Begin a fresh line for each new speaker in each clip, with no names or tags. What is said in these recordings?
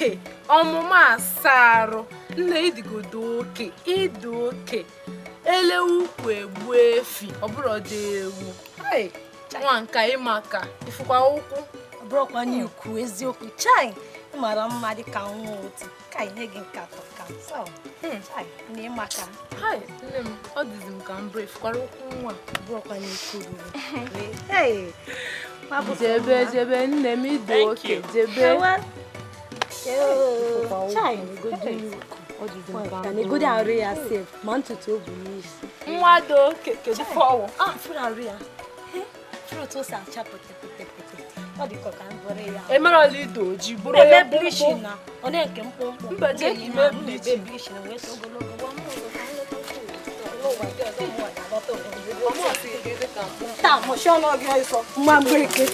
Oke ọmụma asa arụ nne, ịdịgodo oke, ịdị oke ele ukwu egbu efi, ọ bụrụ dị ewu.
Hey,
nwa nka ịmaka ifụkwa ụkwụ.
Ọ bụrụkwa n'ikwu eziokwu, chai, ị mara mma dị ka nwa otu ka nye gị nke atọ ka nsọ. Chai, na ịmaka.
Hai, nne m, ọ dịzi m ka m bụrụ ifụkwara ụkwụ nwa.
Ọ bụrụkwa n'ikwu ruru. Hey, ma bụ sọ
Jebe
mma.
Jebe nne m, ịdị
Thank
oke
you.
jebe.
Ewa.
Ifụkwa
Chai,
ụkwụ,
hey.
ọ dịzi m ka
Ka
m
na-egodi
bụrụ.
arụ ya sef, ma ntutu o bu n'isi.
Nwa dị oke, kedu fọwụ?
Ah, fụrụ arụ ya. Fụrụ otu o si acha pete pete pete. Ọ dị ka m bụrụ ya.
Emerọla ido oji bụrụ
Na-eme
onye
bleaching
mkpụmkpụ.
Na ọ na-eke mkpụmkpụ.
Mba, jee ka ime bleaching.
Bleaching wee too ogologo. Gwa m ụzọ ka m lọta ụwa dị ọzọ, mụnwa ga-alọta obodo.
Ọmụ ọsị ga-ede ka mkpụmkpụ.
Taa, mụchie ọnụ gị ọsọ. Nwa mgbeke.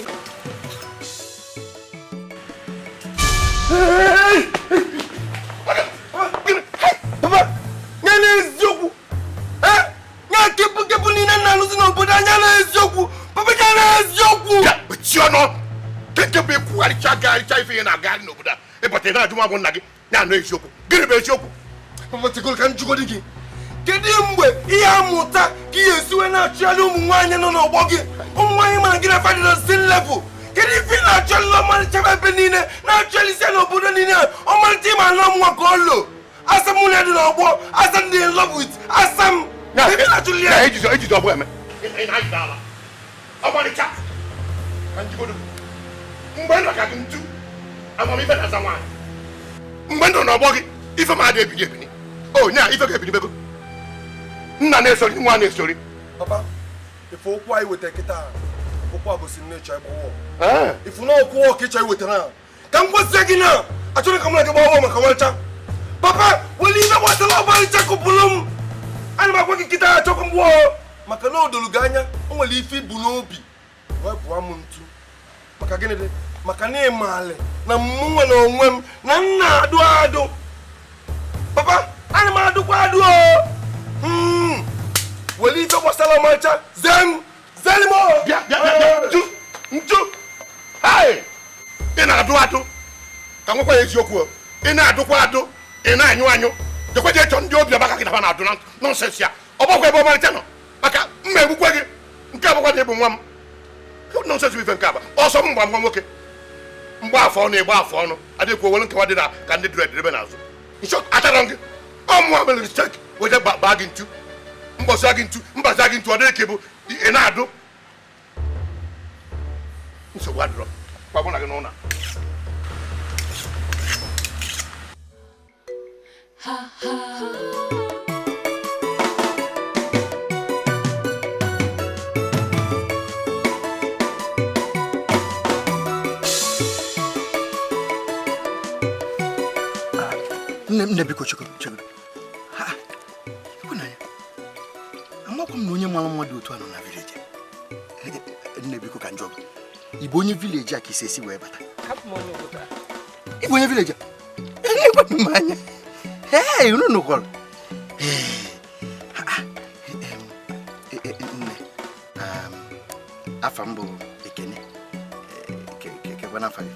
Papa, nye n'eziokwu. Eh? Nye kepụ kepụ niile na-alụzi n'obodo anya n'eziokwu. Papa, nye n'eziokwu.
Ya mechie ọnụ keke bụ ekwugharịcha gagharịcha ife ihe na-agagharị n'obodo a ịbata ị na-ajụ nwa bụ nna gị na-anụ eziokwu. Gịnị bụ eziokwu?
Papa, tegoro ka m jụgodi gị. Kedu mgbe ihe amụta ka ị ga-esiwe na-achụgharị ụmụ nwaanyị nọ n'ọgbọ gị? Ụmụ nwaanyị mara gị na fa dị na same level. Kedu ife ị na-achụgharị ọmarịcha ebe niile na-achụgharịsịa n'obodo niile a? Ọmarịcha ịma anụ ọmụnwa ka ọ lụ. Asa mụ na ya dị n'ọgbọ, asa m dị in love with, asa m.
Ya,
Kedu ife ị na-achụgharị
ya
ya?
ejizi ejizi ọbụ eme ị na-ajide ala ọmarịcha ka njigodo mgbe ndụ ka gị ntu amamife na-aza nwaanyị mgbe ndụ n'ọgbọ gị ife ma adị ebini ebini o nya ife ga-ebini bego nna na-esori nwa na-esori.
Papa, ife okwu anyị weta kịta, okwu a gosi nne ịchọ ịgbawa. Ifu na okwu ọ ka ịchọ iweta na ka m gwazie gị na achọrọ ka mụ na gị gbawa maka ọmarịcha. Papa, wele ife gbasara ọmarịcha kụpụrụ m. Ana m agwa gị kịta, achọkwa m gbụọ maka na o doro gị anya o nwere ife ibu n'obi wee bụọ m ntu. Maka gịnị dị? Maka na ịmalị na mụ nwe na onwe m na m na-adụ adụ. Papa, ana m adụkwa adụ o. Wele ife gbasara ọmarịcha zee m, zee m o.
Bịa bịa bịa bịa, ntu ntu, hai, ị na-adụ adụ ka nwekwa ya eziokwu o. Ị na-adụkwa adụ, ị na-anyụ anyụ jekwa jee chọọ ndị obi ọbaka gị na ha na-adụ na nonsense ya ọ gbakwa ebe ọmarịcha nọ maka mma egbukwe gị nke abụkwa na ịbụ nwa m nonsense bụ ife nke aba ọsọ m mgba nwa nwoke mgba afọ ọnụ ịgba afọ ọnụ adịghị owelu nkewa dị na ka ndị dịrị edebe n'azụ nso atara m gị ọmụwa mere mistake wee baa gị ntu mbọsịa gị ntu mbazia gị ntu ọ dịghị ka ịbụ ị na-adụ nsogbu adịrọ kwa mụ na gị n'ụlọ.
Nne nne, biko chegoro chegoro. Ha, ịhụnanya, amakwa m na onye mara mmadụ otu a nọ na village. Nne, biko ka njọ gị, ị bụ onye village a ka isi esi wee bata?
Hapụ m onye obodo a.
Ị bụ onye village a? Elekwa m anya. Ee, unu nụkwara. Ee, ha, ha, em, nne, afa m bụ Ekene. Kekwa n'afa gị?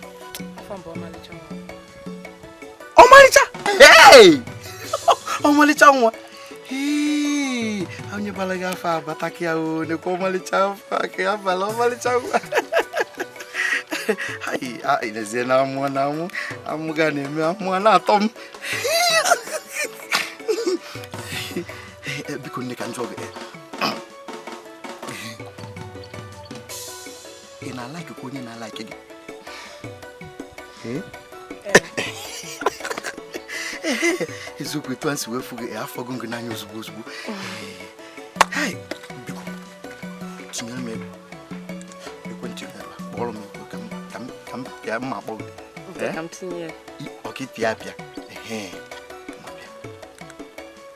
Afọ mbụ ọmalịcha nwa.
Ọmalịcha! Hey! Ọmalịcha nwa! Hey! Onye bara gị afọ abata ka ya o, nekwa ọmalịcha afọ ka ya bara ọmalịcha nwa. Hai, ai, n'ezie na amụ na amụ, amụ ga na-eme amụ a na-atọ m. Biko nne, ka m jụọ gị. Ị na-alaiki ka onye na-alaiki gị? Eh? Eziokwu, etu a si wee fụ gị afọ gị n'anya ozugbo ozugbo. Hai, biko tinyere m ego ekwentị gị ebe a, kpọrọ m ekwe ka m ka m ka m pịa mma akpọ gị.
Nke ka m tinye ya.
Ọ ka ị pịa apịa. Ehe, ma pịa.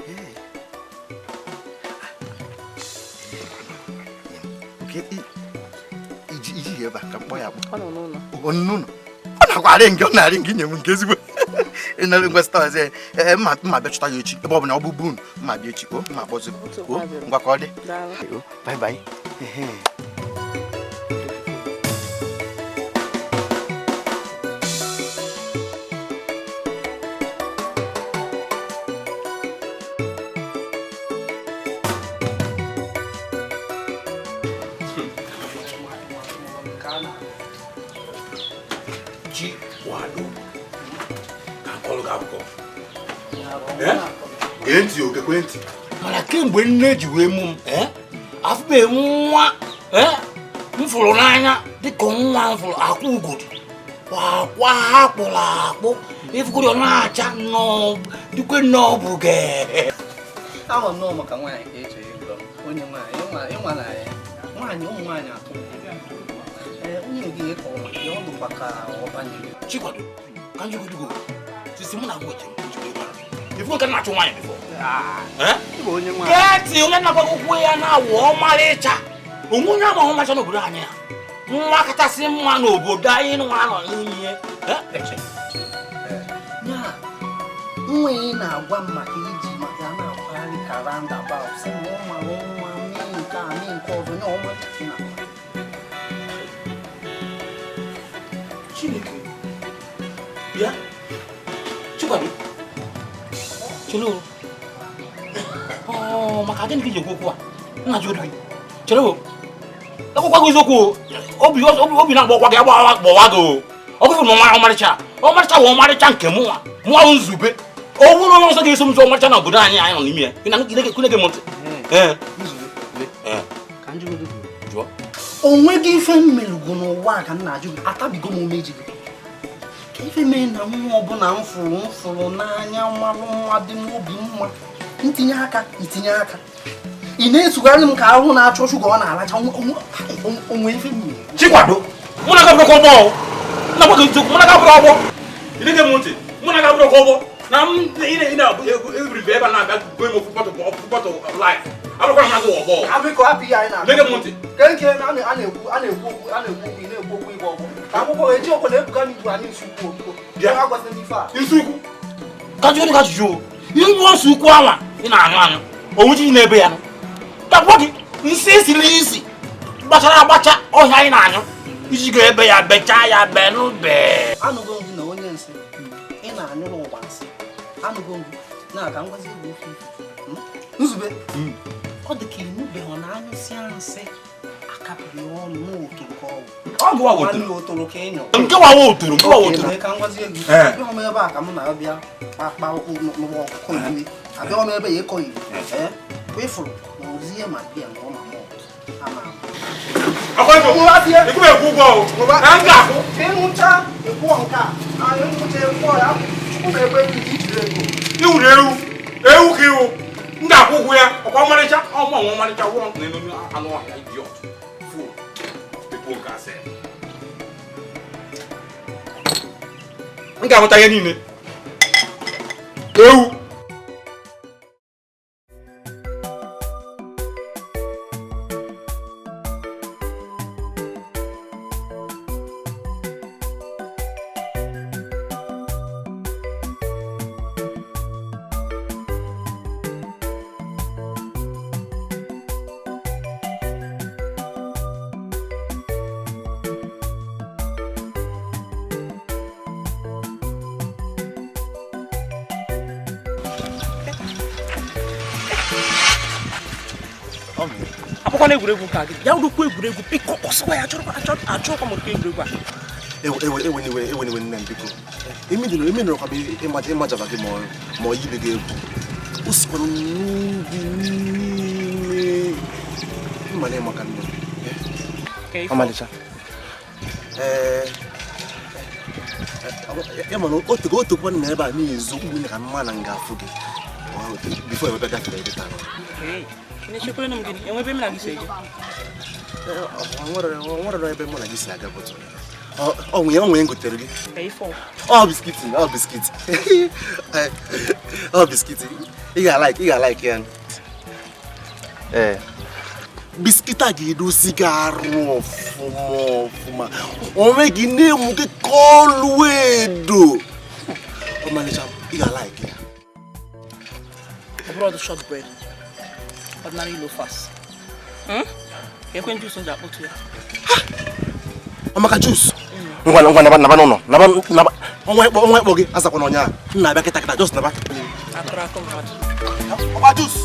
Ee. Oke, iji ya ebe a ka m kpọọ ya akpọ.
Ọ nọ n'ụlọ.
Ọ nọ n'ụlọ. Ọ nakwa arị nke ọ na-arị nke nye m nke ezigbo. Ị nara ngwa sịta ọzọ, ee, mma mma bịa chọta ya echi ebe ọ bụ na ọ bụ bunu mma bịa echi o mma akpọzi
Nsogbu
o
adịrọ.
ngwa ka ọ dị.
Daalụ.
O, bye bye. Ehe.
Chikwado ka nkọlụ gị akụkọ.
Gee ntị oge ntị.
Mana kemgbe nne ji wee mụ m, afụbeghị m nwa m fụrụ n'anya dịka nwa m fụrụ akwa ugodo akwa ha kpụrụ akpụ ifugoro ọ na-acha nnọọ dịkwe nnọọ bụ gị.
Ahụ nnọọ maka nwaanyị ka eche ịgụ onye nwaanyị ịnwa na ya nwaanyị ụmụ nwaanyị atọ onye gị ịkọrọ maka ya ọ dịkwa ka ọ banyere.
Chikwado ka njikọdigo sisi mụ na agwa oche ifu nke na-achụ nwaanyị bifọ. Gee onye na-agbago ụkwụ ya na-awụ ọmarịcha onwe onye ama ọmarịcha n'obodo anyị ya nwa kachasị mma n'obodo anyị nwa nọ n'ime
ya nwa ị na-agwa m maka iji maka a na-akwagharị ka roundabout sị na ọ mara nwa mee nke a mee nke ọzọ nye ọmarịcha na
Chineke bịa Chikwado chere o maka gịnị ka iji ekwu okwu a nna ji odu gị chere o akwụkwọ gị eziokwu obi na-agba ọkwa gị agbawa gị o ọgụfụ na ọmarịcha ọmarịcha bụ ọmarịcha nke mụnwa mụnwa bụ nzube o nwere onye ọzọ ga-eso m zụ ọmarịcha na obodo anyị anyị nọ n'ime ya ị na-ege m ntị.
O nweghị ife mmelugo n'ụwa ka m na-ajụ gị atabigo m umeji gị ka ife mee na nwa ọbụla m fụrụ n'anya mmalụ nwa dị n'obi mma ntinye aka itinye aka ị na-esogharị m ka ahụ na-achọ shuga ọ na-alacha onwe ife mmiri.
Chikwado mụ na gabụrụ ọgbọ na gwa gị mụ na gabụrụ ọgbọ ị na-ege m ntị mụ na gabụrụ ọgbọ na m ị na-ebiribe ebe a na-abịa go m ofu bọtụ laif abụrụkwa na agụ ọgbọ
abịkọ hapụ ihe anyị na-akọ
na-ege m ntị
nke a na-ekwu a na-ekwu okwu a na-ekwu okwu ị na-ekwu okwu ịgba ọgbọ ka akwụkwọ eji okwu na-ebuga m ibu anyị nsi ukwu okwu agwasị n'ife a
nsi ukwu ka jụrụ ka jụjụ ihe nsị ukwu anwa ị na-anyụ anyụ onwe na-ebe ya nụ ka gwa gị nsị siri isi gbachara agbacha ọhịa anyị na-anyụ iji ga ebe ya bechaa ya benụ bee.
Anụgo m gị na onye nsị ị na-anyụ n'ụwa nsị anụgo m gị na ka ngwazi gị ofe nzube ọ dị ka ịnụbeghị na anyụsịa nsị akapịrị ọnụ n'otu nke ọgwụ otoro ka ịnyụ
nke wawa otoro nke wawa otoro
ka ngwazi gị abịa m ebe a ka m na-abịa kpakpa n'ụwa ọkụkọ iri abịa m ebe ya ịkọ iri ịfụrụ na ozie ma bịa na ọ ma mọt ama ịnwụcha ịkwụọ nke a ịnwụcha ịkwụọ ya Chukwu na-ekwe gị ijiri ego
iwuru ewu ewu ka iwu m ga-akwụ ụgwọ ya ọkwa ọmarịcha ọmụ ọnwa ọmarịcha wụọ n'elu anụ ọhịa idiot fool people nke asị m ga-ahụta ihe niile ewu.
Akwụkwọ egwuregwu ka gị ya wurukwa egwuregwu biko ọsọkwa ya achọrọkwa m ụdị egwuregwu a.
Ewe nne m biko emenụrọkwa m ịmajaba gị ma ọ yibe gị egwu o sikwara n'ubi n'ime mma na ịmaka nne m ọmalịcha ya mana otokwa na ebe a na-ezo okpukpe ka mma na nga afụ gị bifo ewebe gafere ebe taa. Nwere ebe mụ na gị si aga bụtụ onwe ngotere gị ọ biskiti ọ biskiti ọ biskiti ị ga-alaik ya. Ee biskiti a ga-edozi gị arụ ọfụma ọfụma onwe gị na-emu gị ka ọlụ edo ọmalịcha ị ga-alaik ya.
Ọ bụrụ ọdụ shortbread ordinary loafers. Ekwe juice nja akpọtụ ya.
Amaka juice. Ngwa ngwa naba naba n'ụlọ. Naba naba. Ọnwa ịkpọ gị azakwana ọnya. M na-abịa kịta kịta just naba.
Akụrụ akụ mmadụ.
Ọgba juice.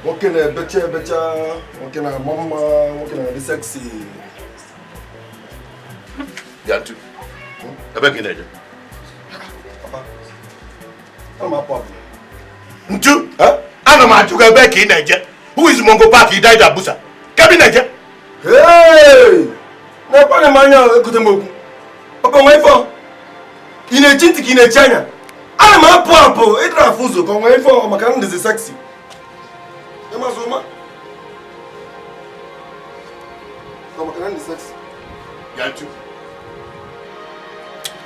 Nwoke na-ebecha ebecha, nwoke na-ama mma, nwoke na-adị sexy.
Bịa ntu. Ebe ka ị na-eje?
Papa, ana m apụ apụ.
Ntu? Ana m ajụ gị ebe ka ị na-eje. Who is Mongo Park Idaida Abusa? Ka ebe ị na-eje?
Hey! Na-ekwana m anya ekute m okwu. Papa, nwee ife ọ? Ị na-echi ntị ka ị na-echi anya? Ana m apụ apụ ịdịrị afụ ụzọ ka ọ nwee ife ọ maka na ndịzi sexy. Ịmazụ ụma? Ọ maka na ndị sexy.
Bịa ntu.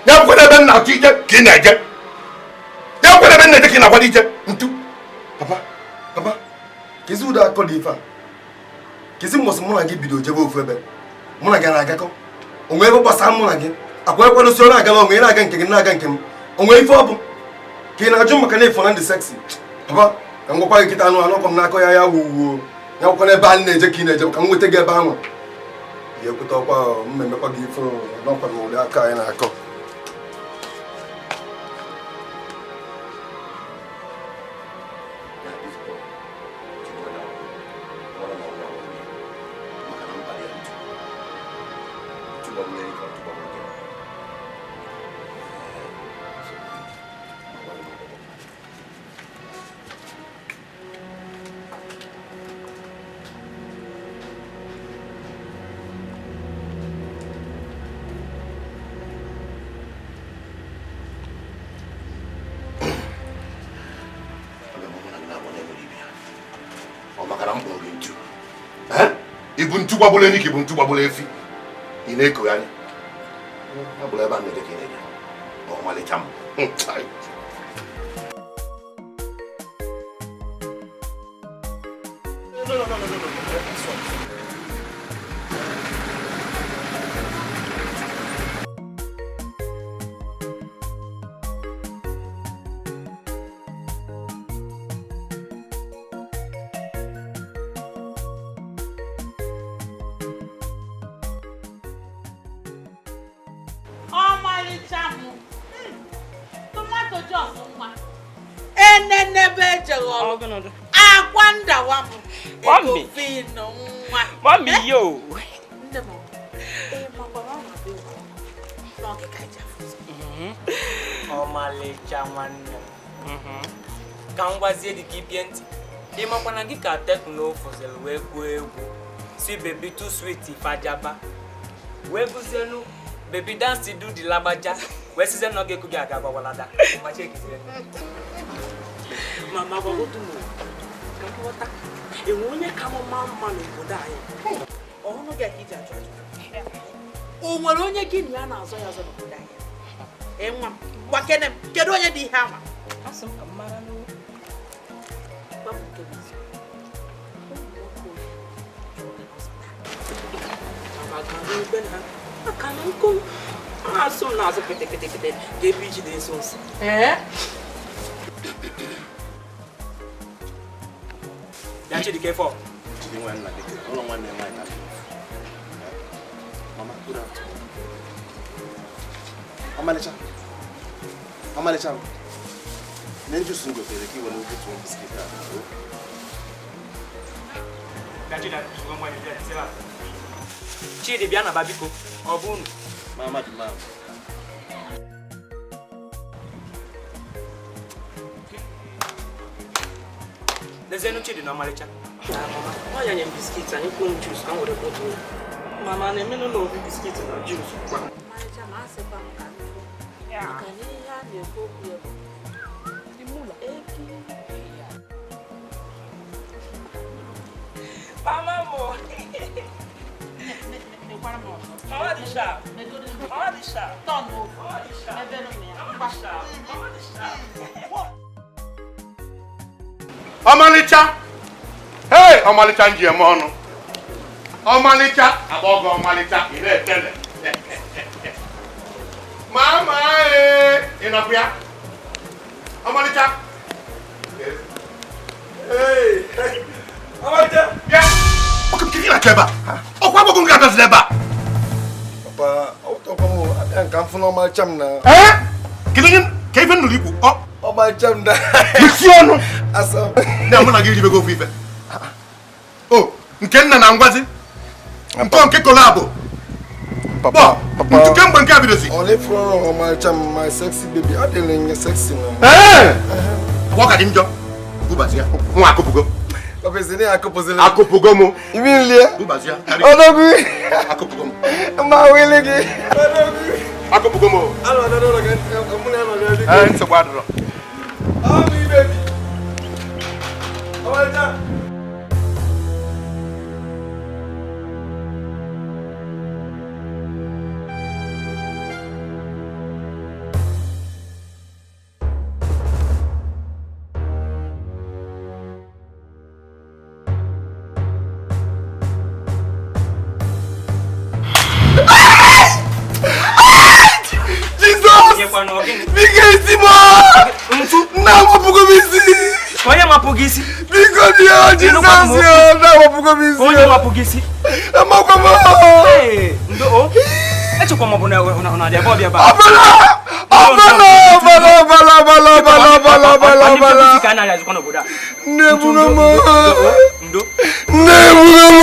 Ya bụkwa ebe m na-atụ ije ka ị na-eje. Ya bụkwa ebe m na-eje ka ị na-akwado ije. Ntu.
Papa, papa, kezi ụdọ akọ dị ife a? Kezi mbọsị mụ na gị bido jebe ofu ebe? Mụ na gị na-agakọ? Onwe ebe gbasara mụ na gị? Akwa ekwedosi ọ na-agala onwe ị na-aga nke gị na-aga nke m. Onwe ife ọ bụ? Ka ị na-ajụ maka na ịfọ na ndị sexy. Papa, ka m gwakwa gị kịta anụ anọkọ m n'akọ ya ya wuo. Ya gwakwa n'ebe a na-eje ka ị na-eje ka m nweta gị ebe ahụ. Ya ekweta ọkwa m emekwa gị ife n'ọkwa na ụdị aka anyị na-akọ.
Ibu ntu gbagburu enyi ka ibu ntu gbagburu efi. Ị na-ekogharị. Ọ bụla ebe a na-eje ka ị na-eje. Ọmalịcha m.
No. This one.
Ọmalịcha m. Tomato jos nwa. Enenebe ejeghọrọ. Akwa ndawa m.
Mommy.
Ekofino nwa.
Mommy, yo.
Nne m. Makwara ọ na-abịa ụwa. N'oge ka eji afụ ụzọ.
Ọmalịcha nwanne m. Ka m gwazie gị ka ị bie ntị. Ị makwa na gị ka Tekno fụziri wee gụọ egwu. Si baby too sweet fajaba. Wee gụzienu baby dance do the lagbaja. Wee sizie na ọ ga-eku gị aga gwagwalada. Ma chekizie.
Mama gwagodu m. Ka m ghọta. Enwe onye ka m maa mma n'obodo anyị.
Ọhụrụ gị ka iji ajụ ajụjụ. O nwere onye gị na ya na-azọ ya azọ n'obodo anyị? Ee, nwa m, gbakene m, kedu onye dị ihe ama?
Asị m ka m mara n'o.
Gwa m nke bụ eziokwu. Ụmụ nwoke ole chọrọ gị n'ụzọ taa?
Mama gara ebe na aka na nkụ. Asụ m na-azụ pịtịpịtịpịtị ka ebe iji na-eso nsị.
Ee?
Bịa Chidi ka ịfọ.
Chidi nwanna gị, ụlọ nwanne ya nwaanyị na-abịa. Mama, good afternoon. Ọmalịcha. Ọmalịcha m. Nne juice m gotere ka i were butuo biskit a.
Bịa Chidi, bịa, bịa. Chidi bịa na ba biko. Ọ bụ unu.
Mama dị mma.
Lezienụ Chidi na ọmalịcha.
Mama, nwaanyị nye m biskit anyị kwuo m juice ka m were butuo ya. Mama na-emenụ na obi biskit na juice kwa.
Ọmalịcha ma asịkwa m ka m jụọ. Maka na ihe a na-ekwu okwu ya bụ eke.
Mama mo.
Mekwara m ọzọ.
Mama dị sharp. Mama dị sharp.
Tọn ofu.
Mama dị sharp.
Mebere m ya.
Mama dị sharp. Mama dị sharp.
Ọmalịcha. Hey, ọmalịcha nji eme ọnụ. Ọmalịcha, agbọghọ ọmalịcha, ị na-etele. Mama ee, ị nọkwa ya? Ọmalịcha.
Hey, ọmalịcha.
Bịa. Oke m kiri na-achọ ebe a. Ọkwa agbọghọ m ga-abịazila ebe a.
Papa, ọ tọkwa m abịa nka m fụ na ọmalịcha m na.
Ee? Kedu onye ka ife m nụrụ ikwu? Ọ
Ọmalịcha m na.
Mechie ọnụ.
Asa.
Na mụ na gị ribego ofu ife. O, nke nna na ngwazi. Nke nke kolabo.
Papa, papa.
Ntu kemgbe nke a bidozi.
Only for ọmarịcha m, my sexy baby. Adịla nye sexy na.
Ee! Ọ ka dị njọ. Bubazia. Nwa akụpụgo.
Papa esi na ya akụpụzila.
Akụpụgo m.
Imi nlie.
Bubazia.
Odogwu.
Akụpụgo m.
Ma wele gị. Odogwu.
Akụpụgo m.
Alọ na n'ụlọ gị, mụ na ya nọ n'elu.
Ee, nsogbu adịrọ.
Ọ bụ baby. Ọmarịcha.
Onye mapụ gị isi?
Biko dio, Jizọs yo, na mapụ gị isi.
Onye mapụ gị isi?
Amakwa m.
Ee, ndo o. Echekwa m ọ bụ na na ebe ọbịa ba.
Ọbala! Ọbala! Ọbala! Ọbala! Ọbala! Ọbala! Ọbala! Ọbala!
Ka a na-azụkwa n'obodo a.
Nne buru m.
Ndo.
Nne buru m.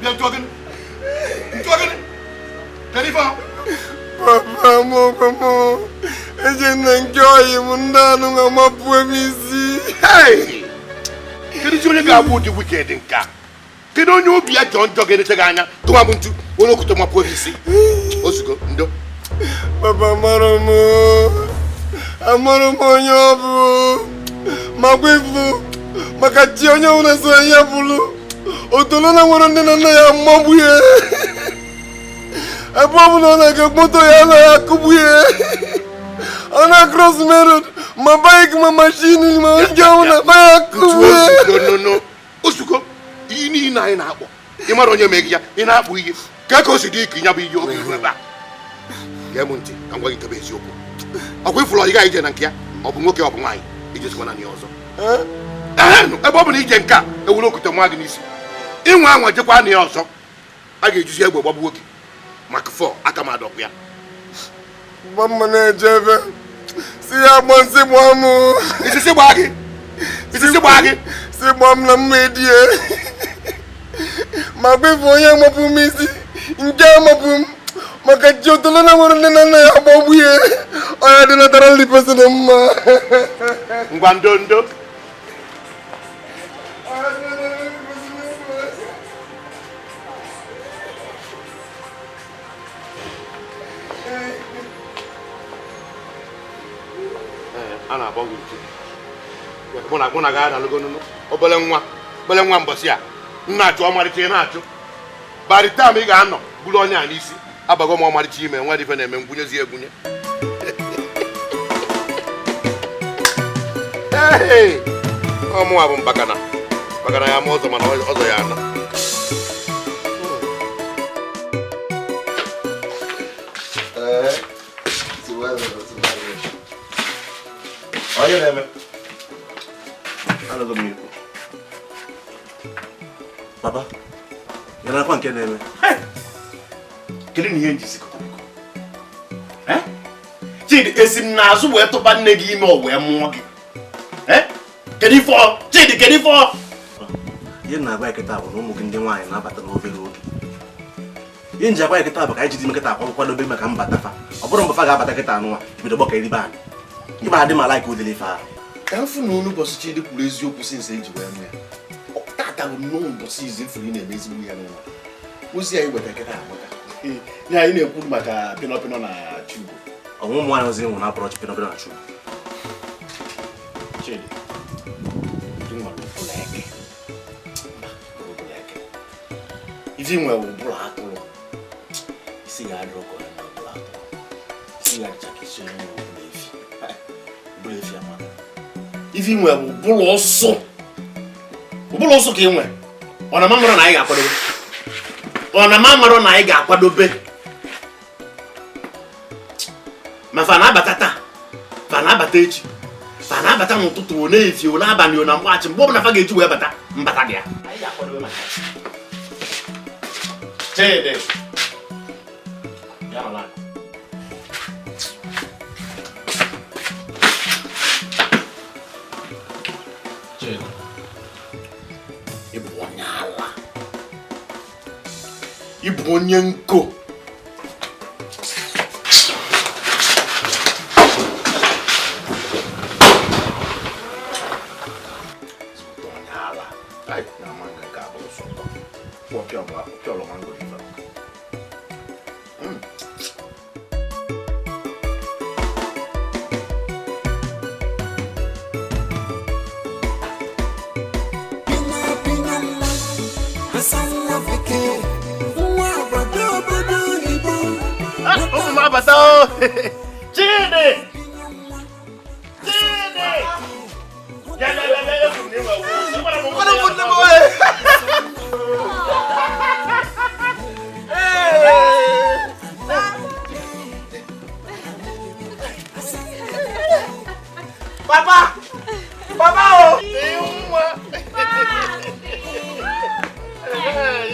Bịa ntụọ gịnị? Ntụọ gịnị? Kedu ife ahụ?
Papa m, papa m. Eje na nke oyi m ndị anụ ga-amapụ m isi.
Hey! Kedu isi onye ga-abụ ụdị wiked nke a? Kedu onye obi ya jọọ njọ ga-enete gị anya tụwa m ntu onye okwute mapụ gị isi? Ozugo, ndo.
Papa mara m. Amara m onye ọ bụ. Makwa ifu maka chi onye ọbụla so ya bụrụ. Otolo na nwere nne na nna ya mmagbu ya. Ebe ọ bụla ọ na-aga moto ya anaghị akụgbu ya. Ọ na-across main road, ma bike ma machine ma nke ọbụla ma ya akụgbu ya.
No, no. Ozugo, iyi niile anyị na-akpọ. Ị mara onye mee gị ya, ị na-akpụ iyi. Ka ka o si dị ike ya bụ iyi oge iru ebe a. Gee m ntị ka m gwa gị nke bụ eziokwu. Ọkwa ifụlọ ị gaghị ije na nke ya, ọ bụ nwoke ọ bụ nwaanyị, ijezikwa na ya ọzọ. Ee, ebe ọ bụ na ije nke a, ewuru okwute nwa gị n'isi. Inwe anwa jekwa na ya ọzọ, a ga-ejizi egbe gbagbuo gị. Maka fọ aka m adọkwu ya.
Gba mma na-eje ebe. Si ya gba nsị gbaa m.
Isisi gbaa gị. Isisi gbaa gị.
Si gbaa m na mma edie. Ma gbefu onye mapụ m isi, nke amapụ m. Maka chi otolo na nwere nne na nna ya gbagbu ya. Ọya dị natara ndị pesịrị mma.
Ngwa ndo ndo. A na-akpọ gị ntu. Mụ na gị adalụgo nụnụ. Obele nwa mbọsị a. M na-achụ ọmarịcha ị na-achụ. By the time ị ga-anọ buru onye a n'isi, abago m ọmarịcha ime nwa ife na-eme ngwunyezi egwunye. Ee! Ọ mụnwa bụ mbakana. Mbakana ya ama ụzọ mana ọzọ ya ana.
Onye na-eme? Anọghị m ikwu. Papa, ị na-akwa nke na-eme?
Kedu na ihe nji sikọta biko? Chidi, esi m n'azụ wee tụba nne gị ime ọ wee mụọ gị. Kedu ife ọ? Chidi, kedu ife ọ?
Ihe m na-agwa ya kịta bụ na ụmụ gị ndị nwaanyị na-abata n'obere oge. Ihe nji agwa ya kịta bụ ka anyị jide ime kịta akwa kwadobe maka mbata fa. Ọ bụrụ mgbe fa ga-abata kịta anụnwa, bido gbakọ eribe anyị. Ịba adị m ala ka udele ife ahụ.
Ka m fụ na unu ụbọchị Chidi kwuru eziokwu since eji wee mụ ya. Tata bụ nnọọ ụbọchị izu ifuru ị na-eme ezigbo ya n'ụwa. Ozi anyị wetara kịta amaka. Ya anyị na-ekwu maka pịnọ pịnọ na Chugo.
Ọnwụ ụmụ nwaanyị ọzọ ịnwụ na-apụrụ pịnọ pịnọ na Chugo.
Chidi, ị nwere ụbụrụ eke. Ụbụrụ eke. Ife ị nwere ụbụrụ atụrụ. Isi ya adịrọ ka onye nwere ụbụrụ atụrụ. Isi ya adịcha ka isi onye nwere ụbụrụ efi. Ụbụrụ efi amaka. Ife ị nwere ụbụrụ ọsụ. Ụbụrụ ọsụ ka ị nwere. Ọ na ma mara na anyị ga-akwadobe. Ọ na ma mara na anyị ga-akwadobe. Ma fa na-abata taa, fa na-abata echi, fa na-abata n'ụtụtụ, ọ na-efi, ọ n'abalị, ọ na mgbaghachi, mgbe ọbụla fa ga-eji wee bata, mbata dị ya. Anyị ga-akwadobe maka ya. Chidi.
Bịa nọla. Chidi, ị bụ onye ala. Ị bụ onye nko. Chidi! Chidi!
Papa! Papa! Oh!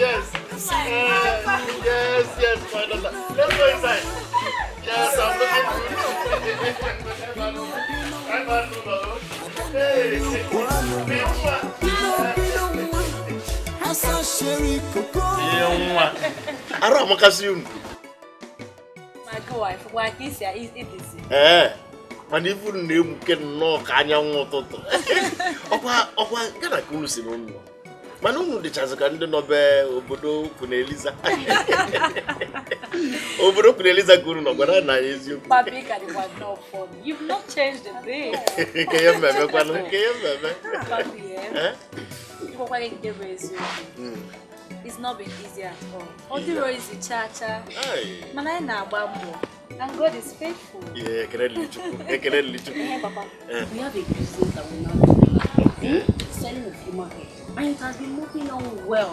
Yes. Yes, yes, my daughter. Let's go inside. Yes, I'm looking good. Arụ amakasị unu. Ee, mana ifu unu na-egbuke nnọọ ka anyanwụ ụtụtụ. Ọkwa Ghana ka unu si n'ụlọ. Mana unu dịchazị ka ndị nọ be obodo Queen Eliza. Obodo Queen Eliza ka unu nọ gwara na ya eziokwu.
Papi, you've not changed a bit.
Ke ya mmemme kwanụ, ke ya mmemme.
Papi, eh? It's not been easy at all. Ọ dịrọ easy cha cha. Mana anyị na-agba mbọ. And God is faithful.
Yeah, ekele dịrị Chukwu. Ekele dịrị Chukwu.
Papa, we have a business that we now do. Selling of human hair. And it has been moving on well.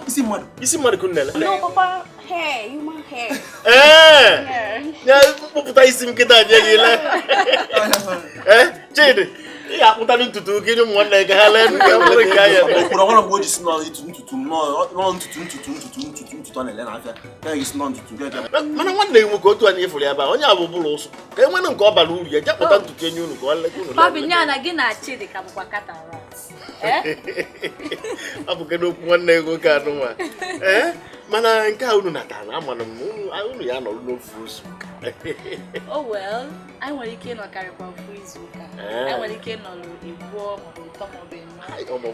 Isi mmadụ kunele?
No, Papa, hair, human hair.
Eh! Ya kpụpụta isi m kịta nye gị lee. Eh, Chidi, ị ga-akpụta ntutu gị nye ụmụ nwanne gị ha lee nke bụrụ nke anya.
Okwuru ọhụrụ mgbe o ji si nọ ntutu m nọ ntutu ntutu ntutu ntutu ntutu a na-ele n'afịa. Ya gị si nọ ntutu nke
Mana nwanne gị nwoke otu anyị fụrụ ya ebe a, onye a bụ bụrụ ụsụ. Ka e nwere nke ọ bara uru ya, jee kpụta ntutu enyi unu ka ọ lee unu.
Papi, nya na gị na Chidi ka bụkwa cat and rat. Eh?
Ọ bụ kedu okwu nwanne gị nwoke anụnwa. Eh? Mana nke a unu natara amana m unu ya nọrọ n'ofu izu ụka.
Oh well, anyị nwere ike ịnọkarịkwa ofu izu ụka. Anyị nwere ike ịnọrọ ịbụọ maọbụ ịtọ maọbụ ịnọ.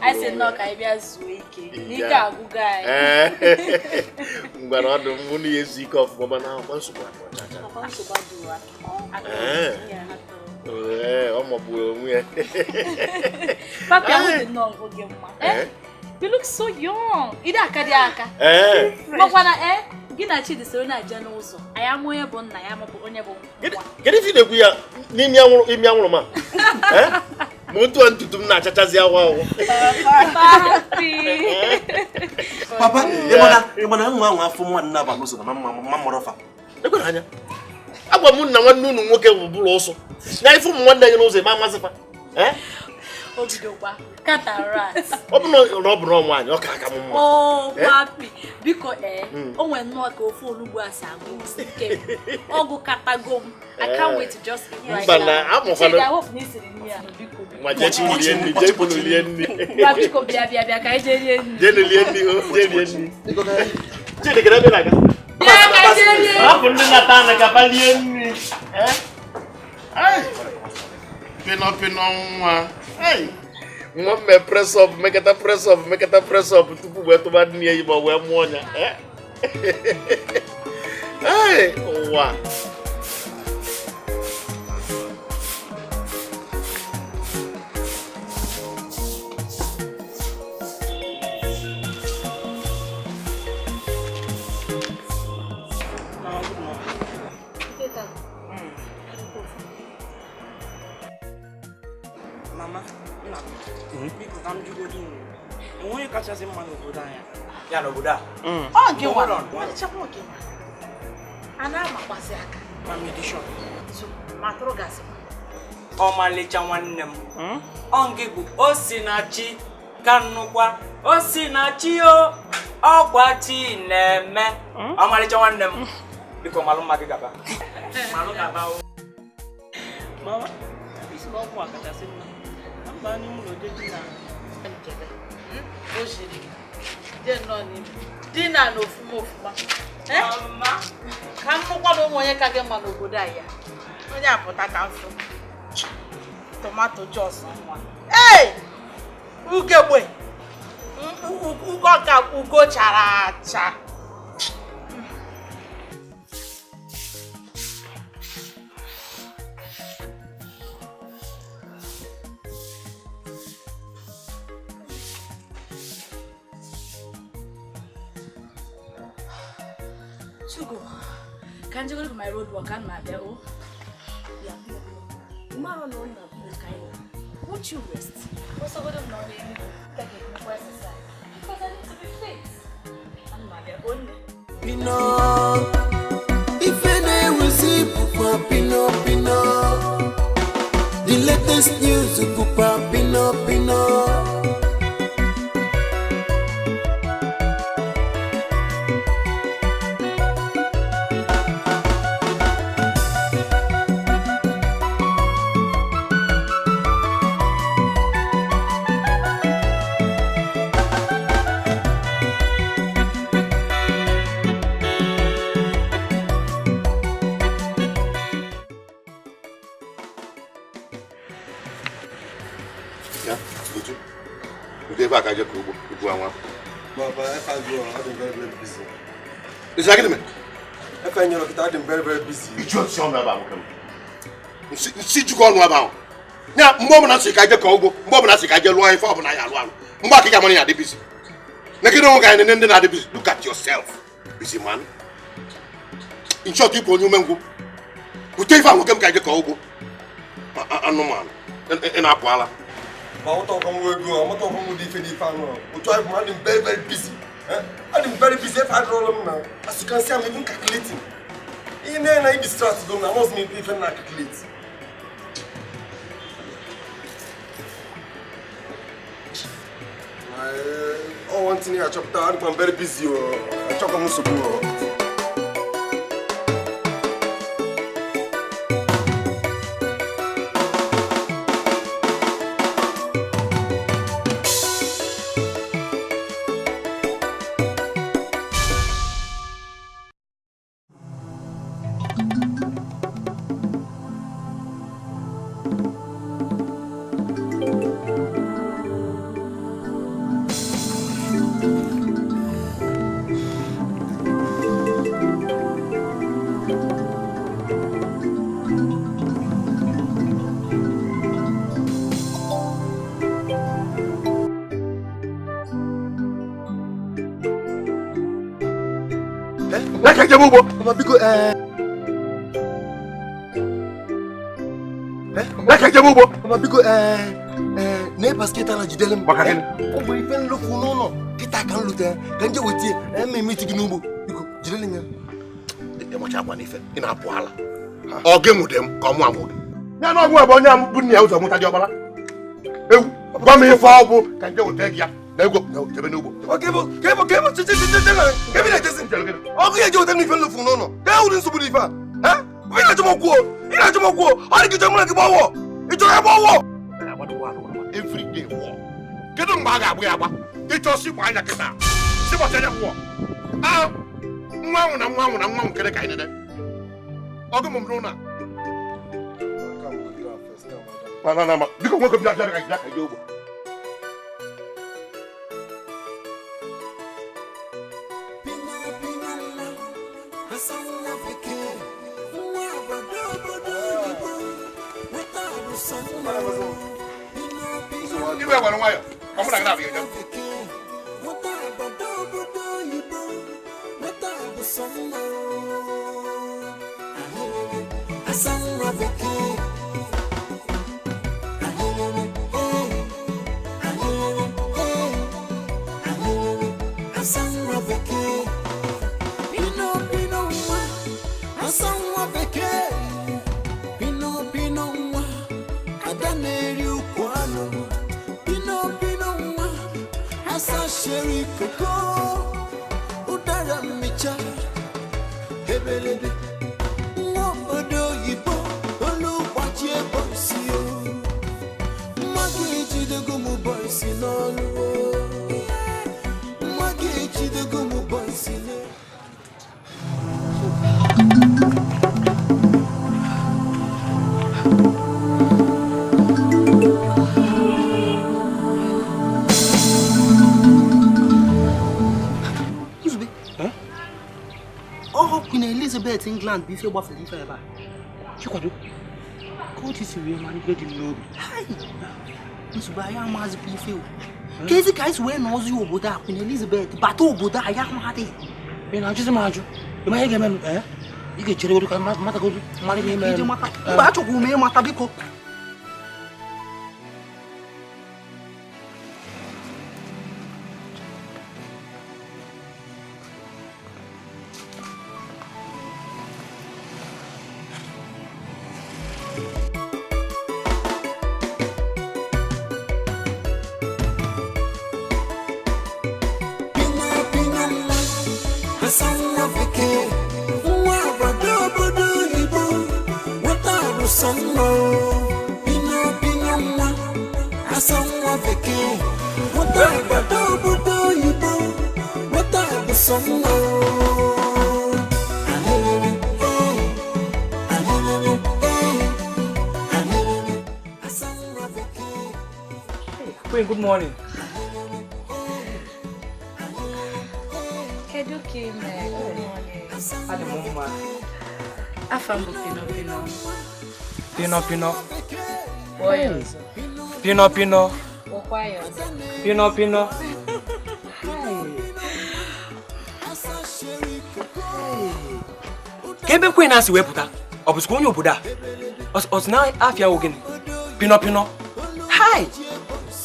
Anyị sị nnọọ ka anyị bịa zuo ike n'ike agwụgo anyị.
Ngwara ọdụ m unu ya ezu ike ọfụma mana akwụkwọ nsogbu adị ọchacha.
Papa, nsogbu adịrọ.
Ee, ọ magburu onwe ya.
Papi, ahụ dị nnọọ ngụ gị mma. You look so young. Ide aka dị aka.
Eh.
Makwana eh, gị na Chidi soro na-eje n'ụzọ. Anyị ama onye bụ nna ya maọbụ onye bụ nwa.
Kedu ife ị na-ekwu ya n'imi anwụrụ imi anwụrụ ma? Eh? Ma otu a ntutu m na-achachazi awụ awụ.
Papi.
Papa, ị mana nwa ahụ afọ mmadụ na-aba n'ụzọ na mma mụrụ fa.
Ekwere anya. Agwa m na nwanne unu nwoke bụ bụrụ ụsụ. Na ife ụmụ nwanne gị n'ụzọ ịma amasị fa. Eh?
Obidokwa cat and rat.
Ọ bụ na ọ bụrụ nwaanyị ọ ka aka m mma.
Oh, papi, biko o nwere nnọọ ka ofe onugbu a si agụ ike. Ọgụ katago m. I can't wait to just eat right now. Chidi, I hope na isiri nri a. Biko, biko.
Ma jee lie nri, jee kunu lie nri.
Ngwa biko bịa bịa bịa ka anyị jee rie nri.
Jee lie nri, o jee lie nri. Chidi, kedu ebe ị na-aga?
Bịa ka anyị jee rie nri.
Hapụ ndị nata anụ ka fa lie nri. Pịnọ pịnọ nwa. Nwa mme press up, mekata press up, mekata press up tupu wee tụba nne ya ma wee mụọ ya. Ee, ụwa.
Mama, nna m, biko ka m jụgodu unu. Enwe onye kachasị mma n'obodo anyị?
Ya n'obodo a?
Ọ gị nwa. Ọchịchakwa gị nwa. A na-amakwasị aka.
Mama, ịdị sure?
Ma tụrụ gasị.
Ọmalịcha nwanne m. Ọ gị bụ Osinachi ka nnukwa Osinachi o ọkwa chi na-eme. Ọmalịcha nwanne m. Biko malụ mma gị gaba. Malụ gaba o.
Mama, isi na ọgwụ a kachasị mma. Ka m baa n'ime ụlọ jee dina.
Njebe. O shiri. Jee nnọọ n'ime. Dina na ofuma ofuma.
Mama,
ka m nụkwa na ụmụ onye ka gị mma n'obodo a ya. Onye apụta ka m fụ. Tomato jos nwa. Ee! Ugegbe. Ugo ka ugo chara acha.
Chugo, can you go to my road work and my bell? Yeah, tomorrow no one will kind of. Won't you rest? Also, go to no exercise because I need to be fit. And my bell only.
Pino, if any was Pino Pino, the latest news Pino Pino.
Is that me?
If I know I'm very, very busy.
You just sound about see you go about. Now, mom and I go, mom and I get wife up and I alone. Mbaki money at the busy. Look at yourself, busy man. In short, you put you mengo. You take for come kaje ko ugbo. Anu man. E na akwala.
Ma what talk am we go, what talk am we dey dey fan no. Otu I am very very busy. I'm very busy if I roll them now. As you can see, I'm even calculating. In there, I distract them. I must make even calculate. Oh, one thing I chopped out. I'm very busy. I chop on so. Biko na basket ala jidele m. Ọ bụ ife nlofu n'ụlọ kịta ka m lute ka nje wetie eme emeti gị n'ugbo. Biko jidele m ya.
Ịmacha akwa n'ife ị na-apụ ala. Ọ gị nwude m ka ọ mụ amụ gị. Ya na ọgwụ bụ onye bụ nna ya ụzọ mụta dị ọbara. Ewu gwa m ife ọ bụ ka nje weta gị ya na ego jebe n'ugbo.
Ọgụ ya eje weta m ife nlofu n'ụlọ. Ka e wuru nsogbu n'ife a. Ị na-achọ m okwu o. Ị na-achọ m okwu o. Ọ dị ka ịchọ mụ na gị gbawọ. Ịchọ ya gbawọ.
Every day war. Kedu mgbe a ga-agba ya agba? Ịchọ sikwa anya kịta. Sịbọchị anya kwụọ. Ah, nwa anwụ na nwa anwụ na nwa anwụ kere ka anyị nene. Ọgụ m n'ụlọ a. Na na biko nwoke bịa bịa ka bịa ka ije ugbo. Iwe gwara nwayọ, ka mụ na gị na-abịa eje.
Ebelebe nwa obodo oyibo olu gbachie bọisi o mma gị ejidego m bọisi n'ọlụ o mma gị ejidego m bọisi n'ọlụ.
Queen Elizabeth England bụ ife gbafere ife ebe a.
Chikwado, ka o tisiri mara ife dị m n'obi.
Nsogbu anyị amazịkwa ife o. Ka ezi ka anyị si wee nọzi obodo a, Queen Elizabeth bata obodo a ya amadịghị.
Ị na-ajụzi m ajụ, ị ma ihe ga-eme m? Ị ga-echere ka matagodu mara ihe mere.
Mba, achọkwuru m ịmata biko.
Queen, good morning.
Kedu ka ị mere? Good morning.
Adị m mma.
Afa m bụ Pino Pino.
Pino Pino.
Kpọọ ya ọzọ.
Pino Pino.
Kpọkwa ya ọzọ.
Pino Pino. Ka ebe Queen a si wee pụta, ọ bụzikwa onye obodo a? Ọ sị na afịa wụ gịnị? Pino Pino. Hai!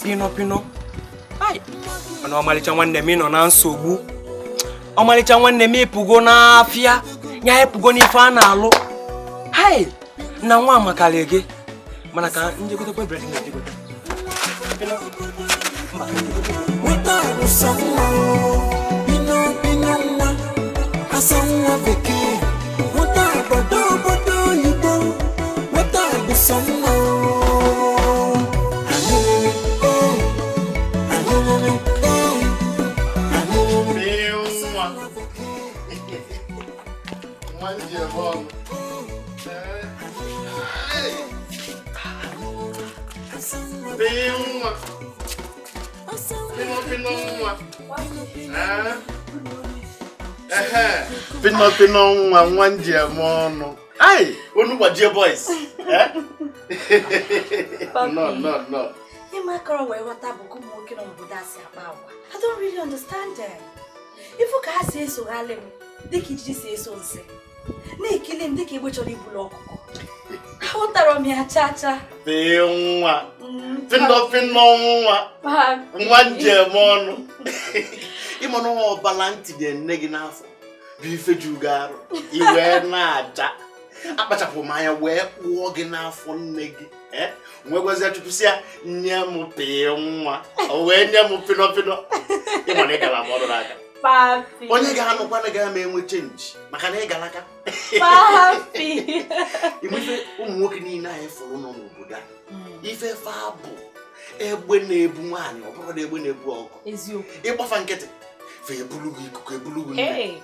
Pino Pino. Hai! Mana ọmalịcha nwanne m ị nọ na nsogbu. Ọmalịcha nwanne m ịpụgo n'afịa, ya ịpụgo n'ife a na-alụ. Hai! Na nwa amakarị gị. Mana ka njegotekwa bred na-ejegote. Pino. Mba.
Pino Pino nwa asa nwa bekee nwata obodo obodo oyibo nwata bụ sọ nwa.
Pino Pino nwa nwa njem ọnụ. Ai, onu gbajie boys. No, no, no.
Ịma akọrọ wee ghọta bụ ka ụmụ nwoke nọ n'obodo a si akpa agwa. I don't really understand them. Ifu ka ha si esoghalị m dịka ijiji si eso nsị. Na-ekili m dịka egbe chọrọ ibulu ọkụkọ. Aghọtara m ya cha cha.
Pee nwa. Pino Pino nwa. Nwa njem ọnụ. Ịma na ọbala ntị dị nne gị n'afọ. Bụ ife ju gị arụ. I wee na-aja. Akpachapụ m anya wee kpụọ gị n'afọ nne gị. Nwee gwazie Chukwu sị ya nye m pee nwa. O wee nye m Pino Pino. Ịma na ị gara m ọrụ n'aka.
Papi.
Onye ga-anụkwa na ga-ama enwe chenji maka na ị gara aka.
Papi.
Ife ụmụ nwoke niile anyị fụrụ nọ n'obodo a. Ife fa bụ egbe na-ebu nwaanyị ọ bụrụ na egbe na-ebu ọkụ.
Eziokwu.
Ịgbafa nkịtị fe ebulu gị ikuku ebulu gị nne.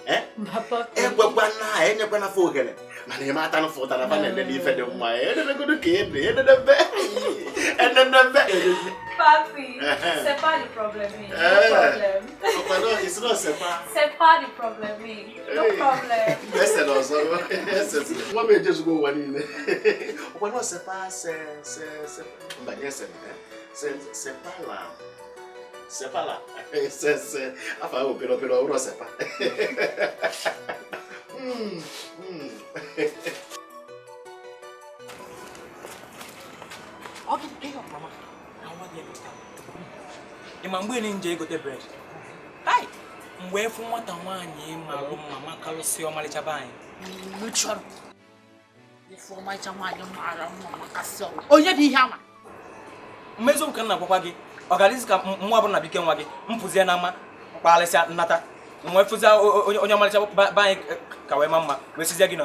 Ekwekwana enyekwana fa ohere mana ị mata nfụ ụtara fa na-enene ife dị mma enenegodo ka ede enenebe enenebe.
Papi, c'est pas le problème. No problem.
It's not c'est pas.
C'est pas le problème. No problem.
Ese n'ọzọ. Ese. Nwa m ejezugo ụwa niile. Ọkwa c'est pas c'est mba nye ese. C'est pas la. C'est pas là. C'est afa ahụ Pino Pino ọ bụrụ c'est pas.
Ịma mgbe ni nje egote bread. Hai! Mgbe efu nwata nwaanyị malụ mma makalụsị ọmalịcha be anyị.
Mechọrọ. Ifu ọmalịcha nwaanyị mara mma makasị ọma. Onye dị ihe ama?
Mmeziokwu ka m na-agwakwa gị, ọ ga-adịzi ka nwa bụrụ na bike nwa gị mpụzie n'ama mkpagharịsịa nnata. Mgbe fụzi onye ọmarịcha be anyị ka wee ma mma wee sizie gị na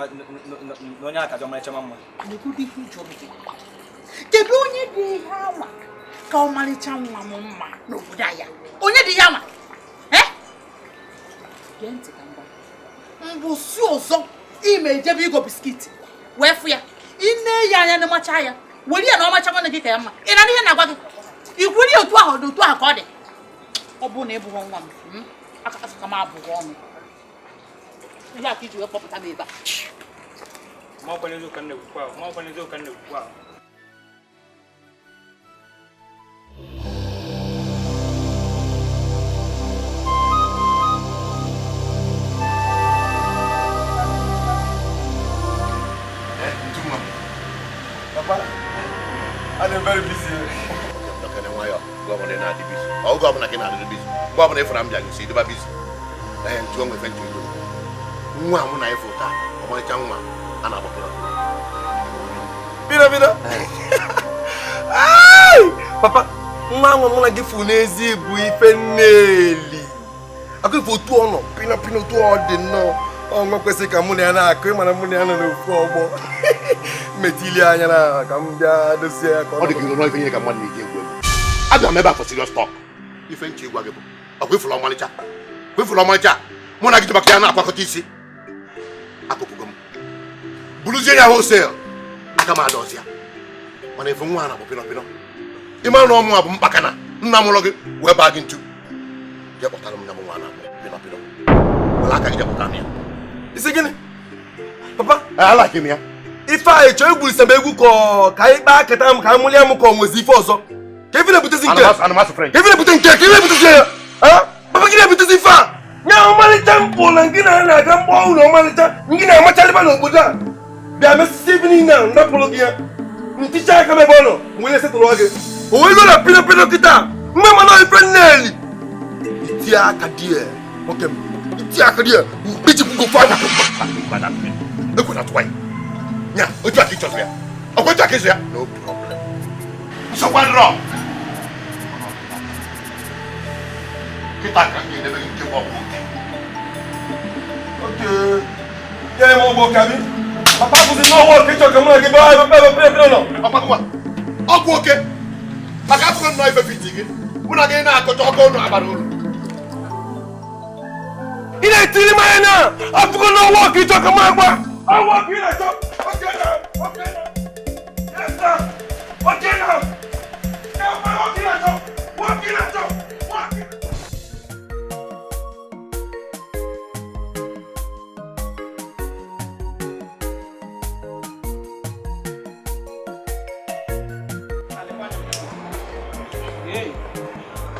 onye aka dị ọmarịcha ma mma.
Kedu onye dị ihe anwa ka ọmarịcha nwa m mma n'obodo a ya? Onye dị ya nwa? Gee ntị ka m gwa. Mbụsị ọzọ ime ejebe igo biskit wee fụ ya. Ine ya anya na macha ya. Were ya na ọmacha nwanne gị ka ya mma. Ị na ihe na-agwa gị? I kwuru ya otu ahụ dị otu ahụ ka ọ dị. Ọ bụrụ na ị bụghị nwa m, aka ka m abụghị ọnụ. Ihe a ka iji wee kpọpụta m ebe a.
Ma ọ kwana eziokwu ka m na-ekwukwa ahụ. Ma ọ kwana eziokwu ka m na-ekwukwa ahụ.
Papa, I'm very busy. Bino, bino. Papa, nwa mụ na gị fụ n'ezi bụ ife nneli. Akụ ife otu ọ nọ, pino pino otu ọ dị nnọọ. Ọ kwesịrị ka mụ na ya na-akụ ịmara mụ na ya nọ n'ofu ọgbọ. Metili anya na ka m bịa dozie ya ka
ọ dị ka ịrụ n'ife ihe ka mmadụ na-eji egwu egwu. Abịa m ebe a for serious talk. Ife nche ịgwa gị bụ ọkwa ifụrụ ọmalịcha. Kwa ifụrụ ọmalịcha mụ na gị maka ya na-akwakọta isi. Akụpụgo m. Buruzie ya wholesale. Aka m ada ọzọ ya. Mana ife nwa a na-abụ pịnọ pịnọ. Ịma na ọmụ a bụ mkpakana nna m ụlọ gị wee baa gị ntu. Jee kpọtara m nya m nwa na-abụ pịnọ pịnọ. Were aka gị jee kpọtara m ya.
Isi gịnị? Papa,
alaki m ya.
Ife a ịchọ egwurisa m egwu ka anyị kpaa akata m ka a mụlịa m ka ọ nwezi ife ọzọ. Ka ife na-ebutezi nke? Ka ife na-ebute nke? Ka ife na-ebutezi ya? Papa gị na-ebutezi ife a? Nya ọmalịcha mpụ na gị na na-aga mkpọ ụlọ ọmalịcha gị na-amachalịba n'obodo a. Bịa mesisi ife niile a napụrụ gị ya. Nticha aka m ebe ọ nọ nwere setụrụ gị. O wee lụọ na pino pino kịta. Mgbe mana ife nneli. Itie aka di ya. Nwoke m. Itie aka di ya. Mkpichipụgo fada.
Ekwena tụwa ya. Nya, otu aka ịchọzụ ya. Ọkwa otu aka ịzụ ya? No problem. Nsogbu adịrọ. Kịta ka m ga-edebe gị nke bụ ọgwụ oke.
Oke. Nyere m ọgwụ oke abi? Papa kwụsị n'ọgwụ oke ịchọ ka mụ na gị baa ebe ebe ebe nọ.
Ọkwa ọgwụ oke. Maka afọ nnọọ ife fiti gị. Mụ na gị na-akọcha ọkụ ụnụ agbara ụlọ.
Ị na-etiri m anya na afụgo n'ọgwụ oke ịchọ ka mụ agba. Ọgwụ oke ị na-achọ. Okay now, okay now. Yes sir. Okay now. Okay now. Okay now. Okay.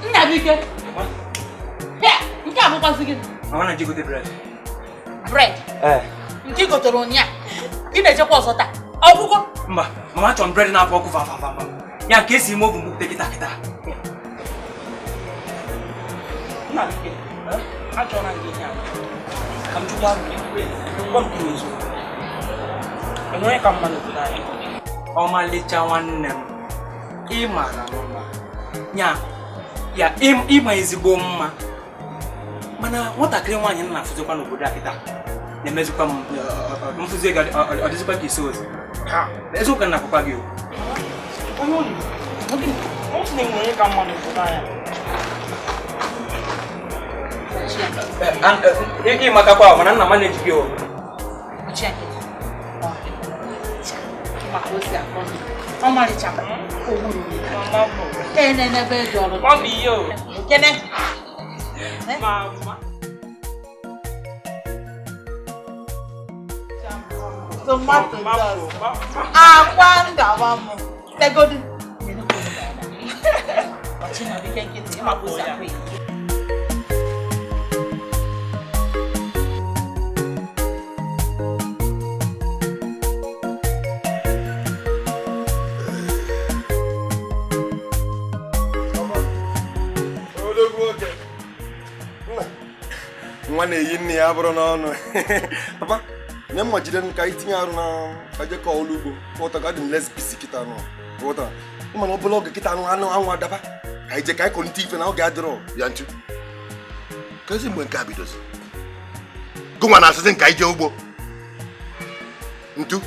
Nnabike. Here, nke a bụkwazị gị.
I want to go to bread.
Bread?
Eh.
Nke ị gotere ụnyaahụ. Ị na-echekwa ọzọ taa. Ọgwụgwọ?
Mba, mama chọrọ m bread na-afọ ọkụ fa fa fa. Ya nke esi ime ovu mbupụta kịta kịta. Nnabike, achọrọ m gị ihe a. Ka m jụkwa gị, gwa m gị n'eziokwu. Enwere ka mma n'obodo anyị. Ọmalịcha nwanne m, ị mara mma. Ya, ya ịma ezigbo mma. Mana nwatakịrị nwaanyị m na-afụzikwa n'obodo a kịta na-emezikwa m mfụzi ego ọ dịzikwa ka isi ozi. Eziokwu ka m na-akwụkwa gị o. Onye sị na enwere ka mma n'obodo anyị. Ị matakwa mana nna m na-eji gị o.
Ọmalịcha enenebe dị ọrụ. Kene.
Mama.
Tomato sauce. Akwa ndawa m. Tegodu. Ọchịnọdike nkịtị ịma ka o si akwa ya.
Nwa na-eyi nne ya bụrụ n'ọnụ. Papa, nye m jide m ka anyị tinye arụ na ka jekọ ọrụ ugbo. Ghọta ka adị m less busy kịta nụ. Ghọta. Mana ọ bụla oge kịta anụ anụ anwụ adaba. Ka anyị je ka anyị kọlite ife na oge adịrọ.
Ya ntu. Kezi mgbe nke a bidozi gụnwa na-asịsị nka ije ugbo ntu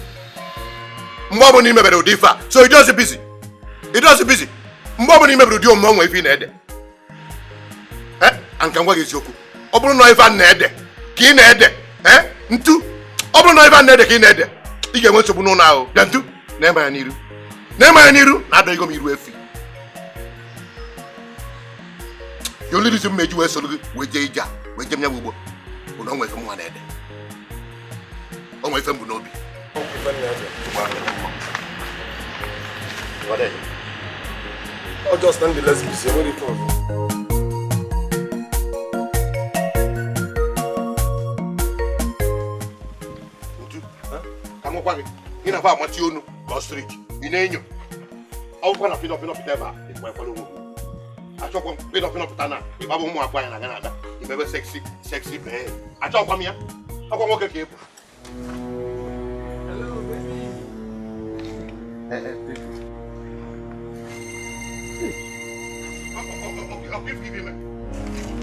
mgbe ọ bụla imebere ụdị ife a so idozi bizi mgbe ọ bụla imebere ụdị omume onwe ife ị na-ede nka ngwa gị eziokwu ọ bụrụ na ife a na-ede ka ị na-ede ntu ọ bụrụ na ife a na-ede ka ị na-ede ị ga-enwe nsogbu n'ụlọ ahụ bịa ntu na-eme ya n'iru na-adọghịgo m iru efi ya olirizi mma eji wee soro gị wee jee ije a wee jee m ya bụ ugbo bụ na onwe ife mwa na-ede onwe ife mbụ n'obi ntu ka m gwa gị ị na-akwa amati onu ka ọ street ị na-enyo ọgwụkwa na pịnọpịnọ pụta ebe a ịkwa ekwere onwe gị achọkwa m pịnọpịnọ pụta na ịgbaba ụmụ akwa ya na-aga na-ada imebe seksi seksi bee achọkwa m ya ọkwa nwoke ka ị bụ.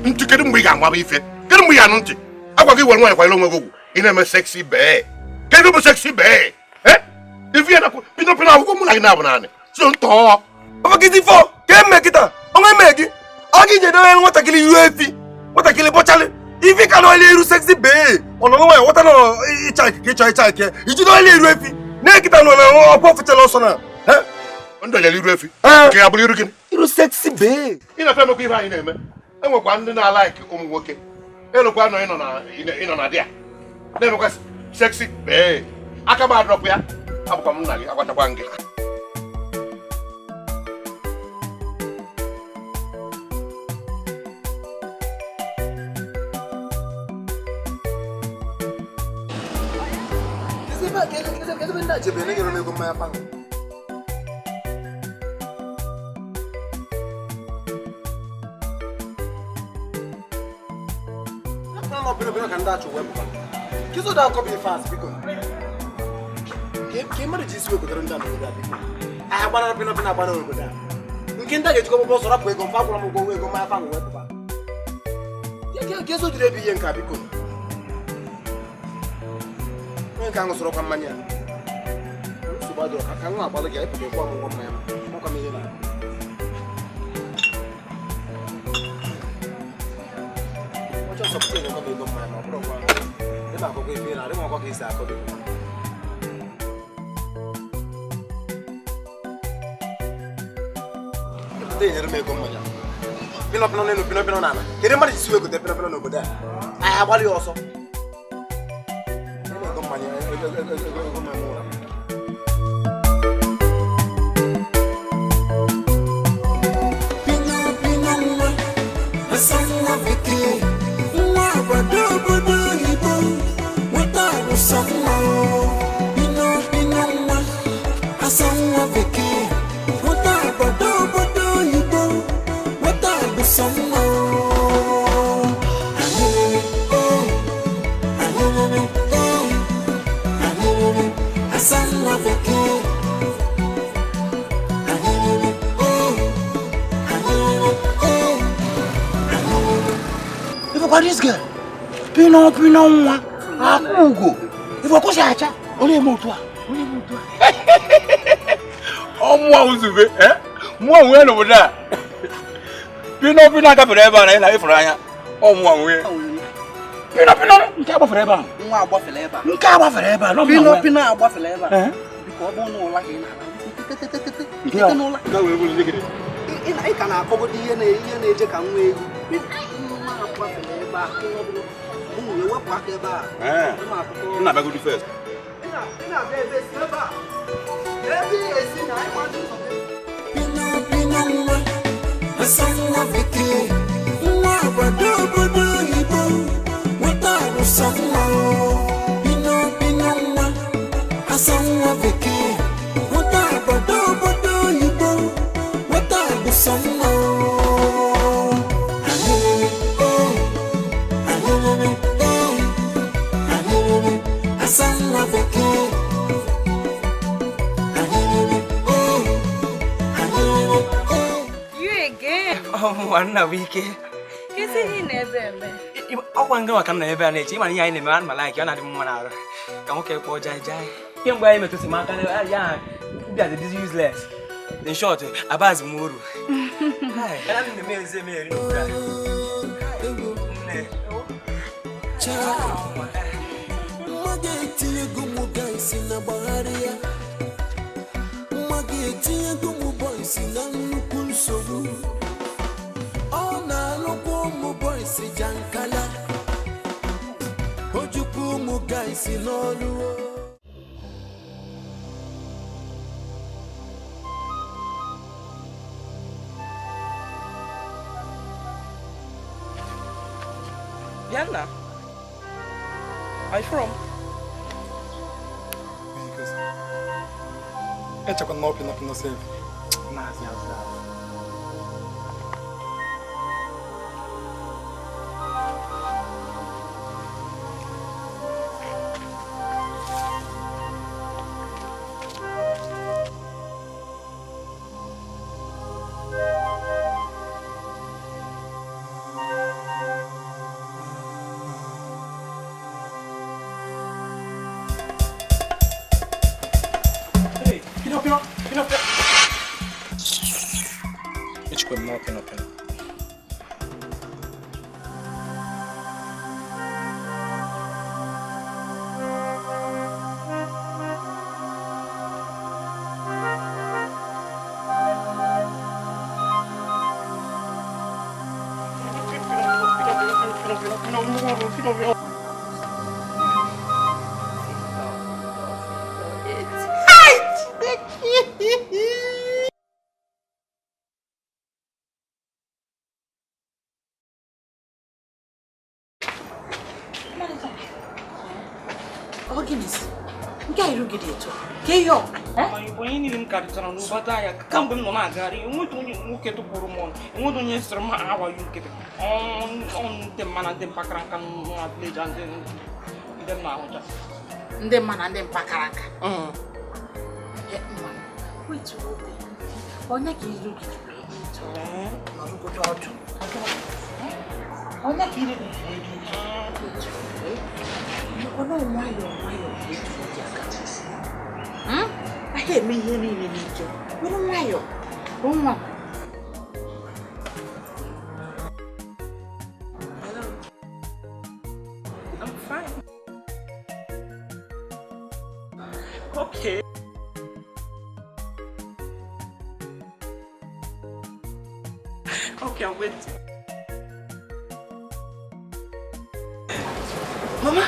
Ntụ kedu mgbe ị ga-amaba ife kedu mgbe ị ga-anụ ntị agwa gị were nwaanyị kwanyere onwe gị ugwu ị na-eme seksi bee kedu bụ seksi bee ife ya nakwa pịnọpịnọ akwụkwọ mụ na gị na-abụ naanị so ntọọ
ọbakịta ifo ka eme kịta ọnwa eme gị ọ gị ji edowe nwatakịrị iru efi nwatakịrị bọchalị ifi ka nọọlị iru seksi bee ọ nọ nwaanyị nwata nọ ịcha ike ịchọ ịcha ike iji nọọlị iru efi na-ekịta nọ na ọkwa ofechala ọsọ na
ndọnyere iru efi nke ya bụrụ iru gịnị
iru seksi bee
ị na-efe emekwa ihe anyị na-eme enwekwa ndị na-alaiki ụmụ nwoke elukwa nọ ịnọ na di ya na-emekwa seksi bee aka m adọpụ ya abụkwa m nna gị agwachakwa m gị.
Nke ndị a ga-ejikọ ọgbọ ọsọ rapụ ego mfa gwara m ụgwọ ego mmanya fanụ wepụta ka ezo jiri ebe ihe nke a biko onye nke ahụ sọrọkwa mmanya nsogbu adịrọ ka nwa agbalị gị ịpụta ịkwụ m ụgwọ mmanya m makwa m ihe na ọchọ sọpụta enyekwa m ego mmanya ma ọ bụrụkwa ebe akụkọ ife na adịghị akwa ka esi akọ biko enyere m ego mmanya pịnọpịnọ n'elu pịnọpịnọ n'ala kedu mmadụ ji si wee gote pịnọpịnọ n'obodo a anyị agbalị ya ọsọ ego mmanya ego mmanya ụra.
Pino pino nwa asa nwa bekee nwa agbado obodo oyibo nweta arụsọ nwa pino pino nwa asa nwa bekee nweta agbado obodo oyibo nweta arụsọ nwa. Asa nwa bekee.
Ifekwa this girl pino pino nwa akwụ ugo ife kwụsị acha onye eme otu a ọmụọ nzube mụọ onwe n'obodo a pino pino agafere ebe a na ị na-efuru anya ọmụọ onwe pino pino nke agbafere ebe a
nwa agbafere ebe a
nke agbafere ebe a
pino pino agbafere ebe a biko ọ bụrụ n'ụla ka ị na-ala n'ụla ị ka na-akọgodo ihe na-eje ka nwa egwu nwa agbafere ebe a wepụ aka ebe a
nna abịagodi first
ị na-abịa ebe si ebe a ebe ị esi na ịgbaju ụzọ.
Pino pino nwa asa nwa bekee nwa agbado obodo oyibo nweta arụsọ nwa pino pino nwa asa nwa bekee nweta agbado obodo oyibo nweta arụsọ nwa. Asa nwa bekee.
You again. Oh, nwanna wike.
Kezi Kezi n'ebe eme.
Ọkwa nga maka m na ebe a na-eche ịma na ihe anyị na-eme ana m like ọ na-adị m mma n'arụ ka nwoke kpọọ jai jai. Kemgbe anyị metụsị m aka na ya bịazi dịzi useless. In short, abazi m uru. Ana m na-eme ezi eme eri n'obodo a. Nne.
Mmadụ etinyego ụmụ gaịsị na gbagharị ya. Mmadụ etinyego ụmụ bọịsị na nnukwu nsogbu. Ọ na-alụkwa ụmụ bọịsị jankala. O jikwa ụmụ gaịsị n'ọlụ.
Bianna, are you from?
Echekwa na ọpị na sef.
Maazị Azza.
Onye niile m karịchara n'ụbata ya kamgbe m nọ na-agagharị enweghị onye nwoke tụpụrụ m ọnụ enweghị onye sịrị m awaghị nkịtị ọnụ ndị mma na ndị mpakara nka nọ na vileji ndị m na-ahụcha
ndị mma na ndị mpakara nka onye ka iru gị nọrụgodo ọdụ onye ka iru gị nwayọọ nwayọọ aka eme ihe niile n'ike were nwayọọ nwa.
Hello. I'm fine. Okay. Okay, I'll wait. Mama.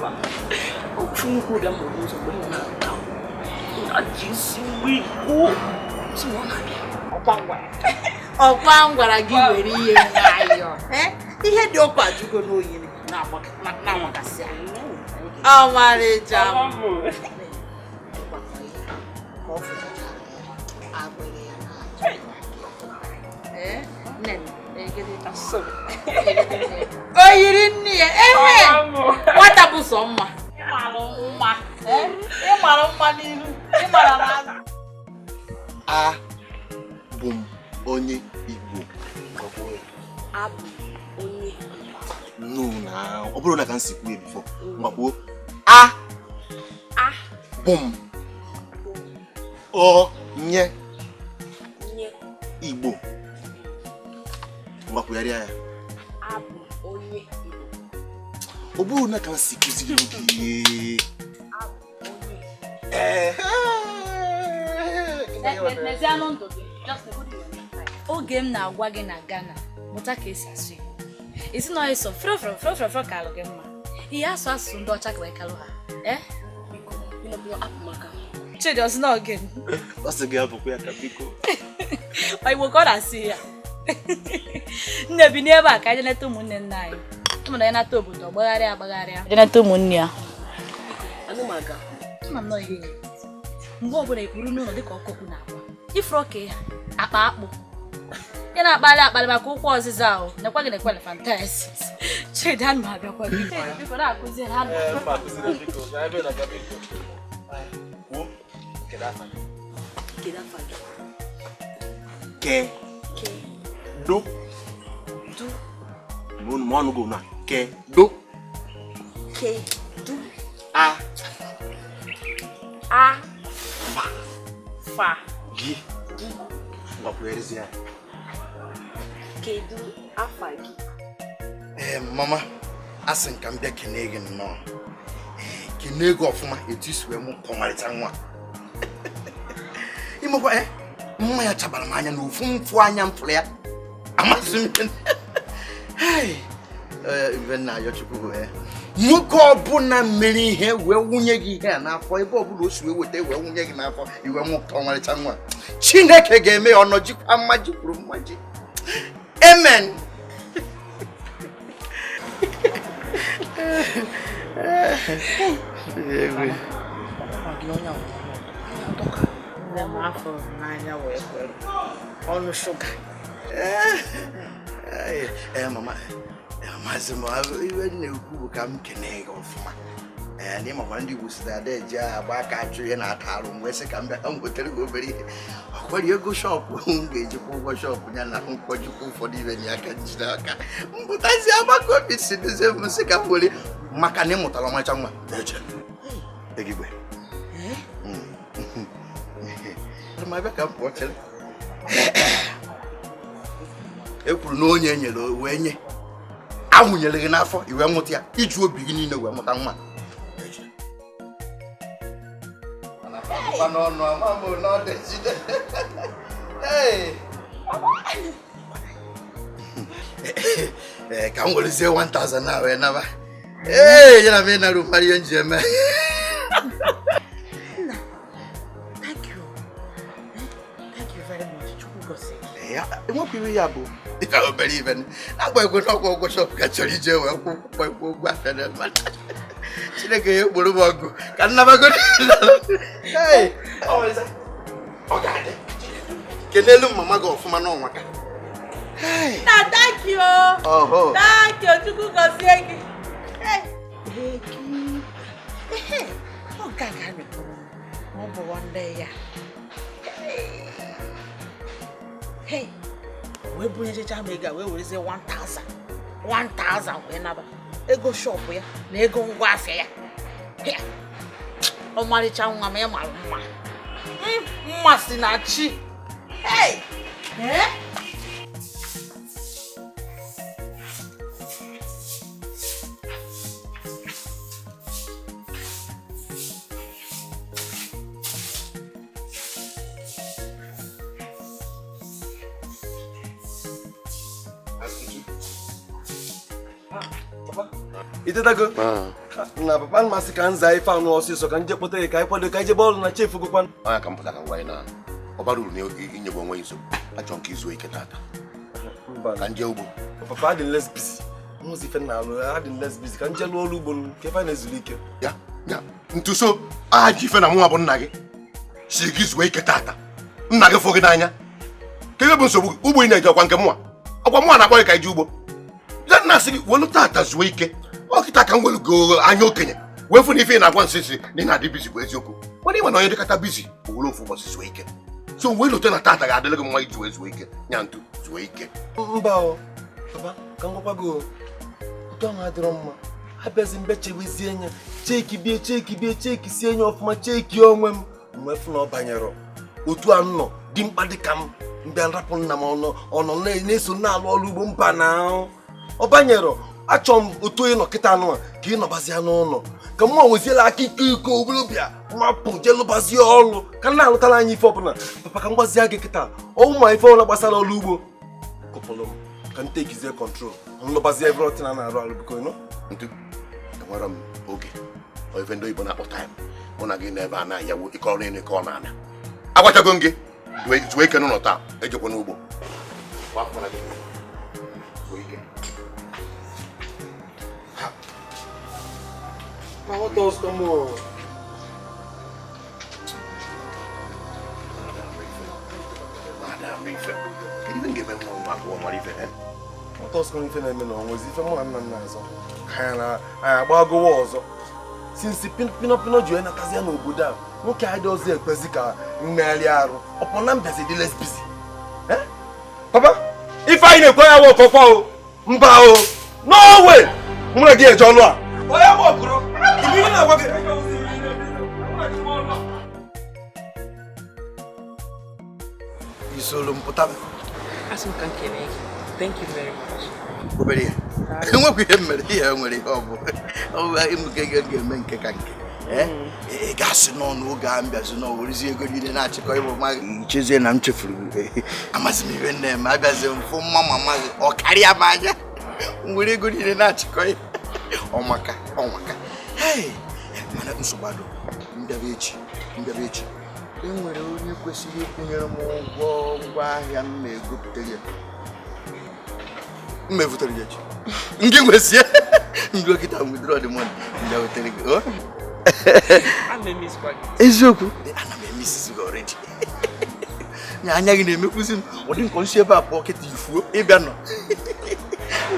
Mama.
Ọkwa m gwara gị were ihe nwayọọ ihe dị ọkwa jugo n'oyi na-agbakasị ọmarịcha m o yiri nne ya ewe nwata bụ sọ mma ịmara mma n'iru ịmara n'azụ.
A bụ m onye Igbo.
Abụ onye Igbo.
No na ọ bụrụ na ka m si kwuo before. Ngwakwuo a bụ m onye Igbo. Ngwakwugharịa ya.
Abụ onye Igbo.
Ọ bụrụ na ka m si kụziri gị.
Oge m na-agwa gị na Ghana mụta ka esi asụ Igbo esi na ịsọ fro fro fro fro fro ka alụ gị mma ihe asụ asụsụ ndị ọcha ka wee kalụ ha Chidi ọsị na oge
ọ sị gị abụkwa ya ka biko
Igbo ka ọ na-asị ya nne bi n'ebe a ka anyị neta ụmụnne nna anyị ụmụ na ya nata obodo ọgbagharịa agbagharịa neta ụmụnne ya mgbe ọbụla ekwuru n'ụlọ dịka ọkụkụ na-agba ifuru ọka ya akpa akpụ ya na-akpali akpali maka ụkwụ ọzịza ahụ nekwa gị nekwa elephantiasis Chidi anụ abịakwa gị biko na-akụziri ha
Ke do
Kedu.
Ma ọnụ gị na kedu.
Kedu.
A.
A.
Fa.
Fa.
Gị.
Gị.
Gbakwunyerezi ya.
Kedu afa gị?
Ee, mama, asị m ka m bịa kene gị nnọọ. Kene gị ọfụma etu isi wee mụ ọmarịcha nwa. Imekwa mma ya chabara m anya na ofu mfụ anya m fụrụ ya. Amasị m. Hey, ibe nna ayọ Chukwu bụ nwoke ọbụla mere ihe wee wunye gị ihe a n'afọ ebe ọbụla o si wee weta wee wunye gị n'afọ iwe mụta ọmarịcha nwa. Chineke ga-eme ya ọnọjikwa mmaji kwuru mmaji. Amen.
Ọnụ shuga.
Mama, maazị m iwe na-ekwu bụ ka m kene gị ọfụma. Na ịmakwa ndị Igbo si na ada eji agba aka achụ ihe na-ata arụ m wee sị ka m bịa m wetere gị obere ihe. Ọ kwere ego shọpụ m ga-ejikwa ụgwọ shọpụ ya na nkwọjikwa ụfọdụ ibe na aka njide aka mpụtazi agbakọ obi si dozie m sị ka m were maka na ị mụtara ọmarịcha nwa. Egigbe. Ma bịa ka m pụọ chere. E kwuru na onye nyere wee nye awụnyere gị n'afọ iwe mụta ya iji obi gị niile wee mụta nwa. Ka m werezie 1000 na wee naba. Ee, ya na m ịnara ụmara ihe m ji eme.
Nna, thank you. Thank you very much. Chukwu gozie gị.
Enwekwa iwe ya bụ ịka obere ibe na-agba ekwe n'ọgwụ ụgwọ shọpụ ka chọrọ ije wee kwụ ụgwọ ụgwọ afịa na mmadụ. Chineke ya egboro m ọgụ ka nnabagoro. Ọ ga-adị. Kenelu mama gị ọfụma n'ọnwa ka.
Nna, thank you. Thank you. Chukwu gozie gị. Ọ ga-aga ọ bụ nwanne ya. Hey, wee bunyechacha m ego a wee werezie 1000 wee naba ego shọpụ ya na ego ngwa afịa ya. Ọmarịcha nwa m, ị mara mma. Mma si na chi. Hey!
Itetago? Na papa mmasị ka nza ife anụ ọsịsọ ka nje kpọta ya ka anyị kwado ka anyị jebe ọrụ na chefu gụkwa.
Anya ka m pụta ka m gwa gị na ọ bara uru na inyegbu onwe ya nsogbu. Achọrọ m ka izuo ike tata. Ka nje ugbo.
Papa adị less busy. Nwụzi ife na alụ adị less busy ka nje lụọ ọrụ ugbo ka ife na-ezuru ike.
Ya, ya, ntụso aji ife na mụnwa bụ nna gị si gị zuo ike tata. Nna gị fụ gị n'anya. Ka ihe bụ nsogbu gị, ugbo ị na-eje ọkwa nke mụnwa. Ọkwa mụnwa na-akpọ gị ka ije ugbo. Ya nna sị gị welu tata zuo ike. Ọkịta ka m welu go anya okenye wee fụ na ife ị na-agwa nsị na ị na-adị bizi bụ eziokwu. Mana ị nwe na onye dịkọta bizi o were ofu ụbọchị zuo ike. So wee lote na tata ga-adịrị gị mma iji wee zuo ike. Nya ntu zuo ike.
Mba o, papa ka m gwakwa gị o, otu ahụ adịrọ mma. Abịazi mbe chebezie anya, chekibie chekibie chekisie anya ọfụma cheki onwe m mgbe fụ na ọ banyere otu a m nọ dị mkpa dị ka m mbịa nrapụ nna m ọnọ ọnọ na-eso na-alụ ọrụ ugbo mba na ọ banyere. Achọrọ m otu onye nọ kịta anụ a ka ị nọbazie n'ụlọ ka mụ nweziela aka ike iko obolobịa mapụ jee lụbazie ọrụ ka m na-alụtara anyị ife ọbụla. Papa ka m gwazie gị kịta ọnwụ ma ife ọbụla gbasara ọrụ ugbo kụpụrụ m ka m tekizie kọntrol m lụbazie everything a na-arụ arụ biko nọ.
Ntu enwere m oge ife ndị oyibo na-akpọ taịm mụ na gị n'ebe a na-ayawo ike ọrụ ịnụ ike ọ na-ana. Agwachago m gị zuo ike n'ụlọ taa ejekwa n'ugbo.
What else come on? What else come ife na-eme na onwezi ife mụ na nna nna azọ ka anyị agbagowa ọzọ since pino pino ji wee natazi ya n'obodo a nwoke anyị dị ọzọ ekwezi ka mmegharị arụ ọpọ na mbiazi dị less busy. Papa ife anyị na-ekwe ya wụ ọkọkwa o Mba o! No way! Mụ na gị eje ọlụ a. Onye bụ okoro? Ibu ihe na-agwa gị.
Isolu m pụtaba.
Asị m ka m kelee gị. Thank you very much.
Obere ya. Enwekwa ihe mere ihe nwere ihe ọ bụ. Ọ bụ ịmụ ka ga-eme nke ka nke. Ị ga-asị n'ọnụ oge a mbịazi na werezie ego niile na-achịkọ ịbụ ma chezie na m chefuru amazi m ihe nne m abịazi m fụ mma mama gị ọ karịa m anya m were ego niile na-achịkọ ya ọmaka ọmaka. Mana nsogbu adọ mbịaba echi e nwere onye kwesịrị ịkwụnyere m ụgwọ ngwaahịa m na-egopụtere ya m mevutere ya echi ndị nwezie ndị okịta m withdraw the money ndị wetere gị. Eziokwu ana m emisizi gị already. Nya anya gị na-emekwuzi m ọ dị nkọ nsi ebe a pụọ kịta ifuo ịbịa nọ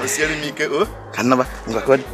o siere m ike o ka nnaba ngwa ka ọ dị.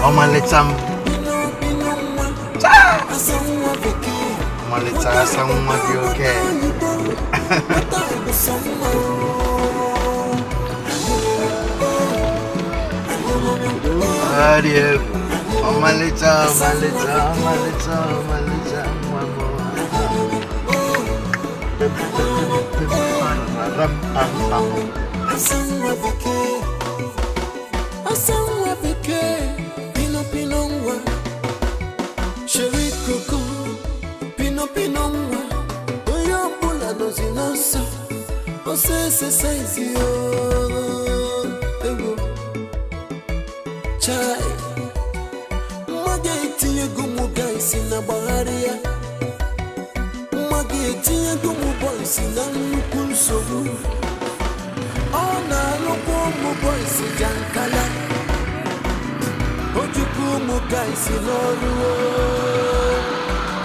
Ọmalịcha m ọmalịcha asa nwa dị oke. Ọ dị egwu ọmalịcha ọmalịcha ọmalịcha ọmalịcha nwa m.
Asa nwa bekee pino pino nwa sheri koko pino pino nwa onye ọbụla nọzi n'ọsọ ọsọ exercise yo egwu chai mma ga-etinye ego mụ gaisi na gbagharị ya mma ga-etinye ego mụ bọisi na nnukwu nsogbu ọ na-alụkwa ụmụ bọisi jankala ojukwu ụmụ gaisi n'ọrụ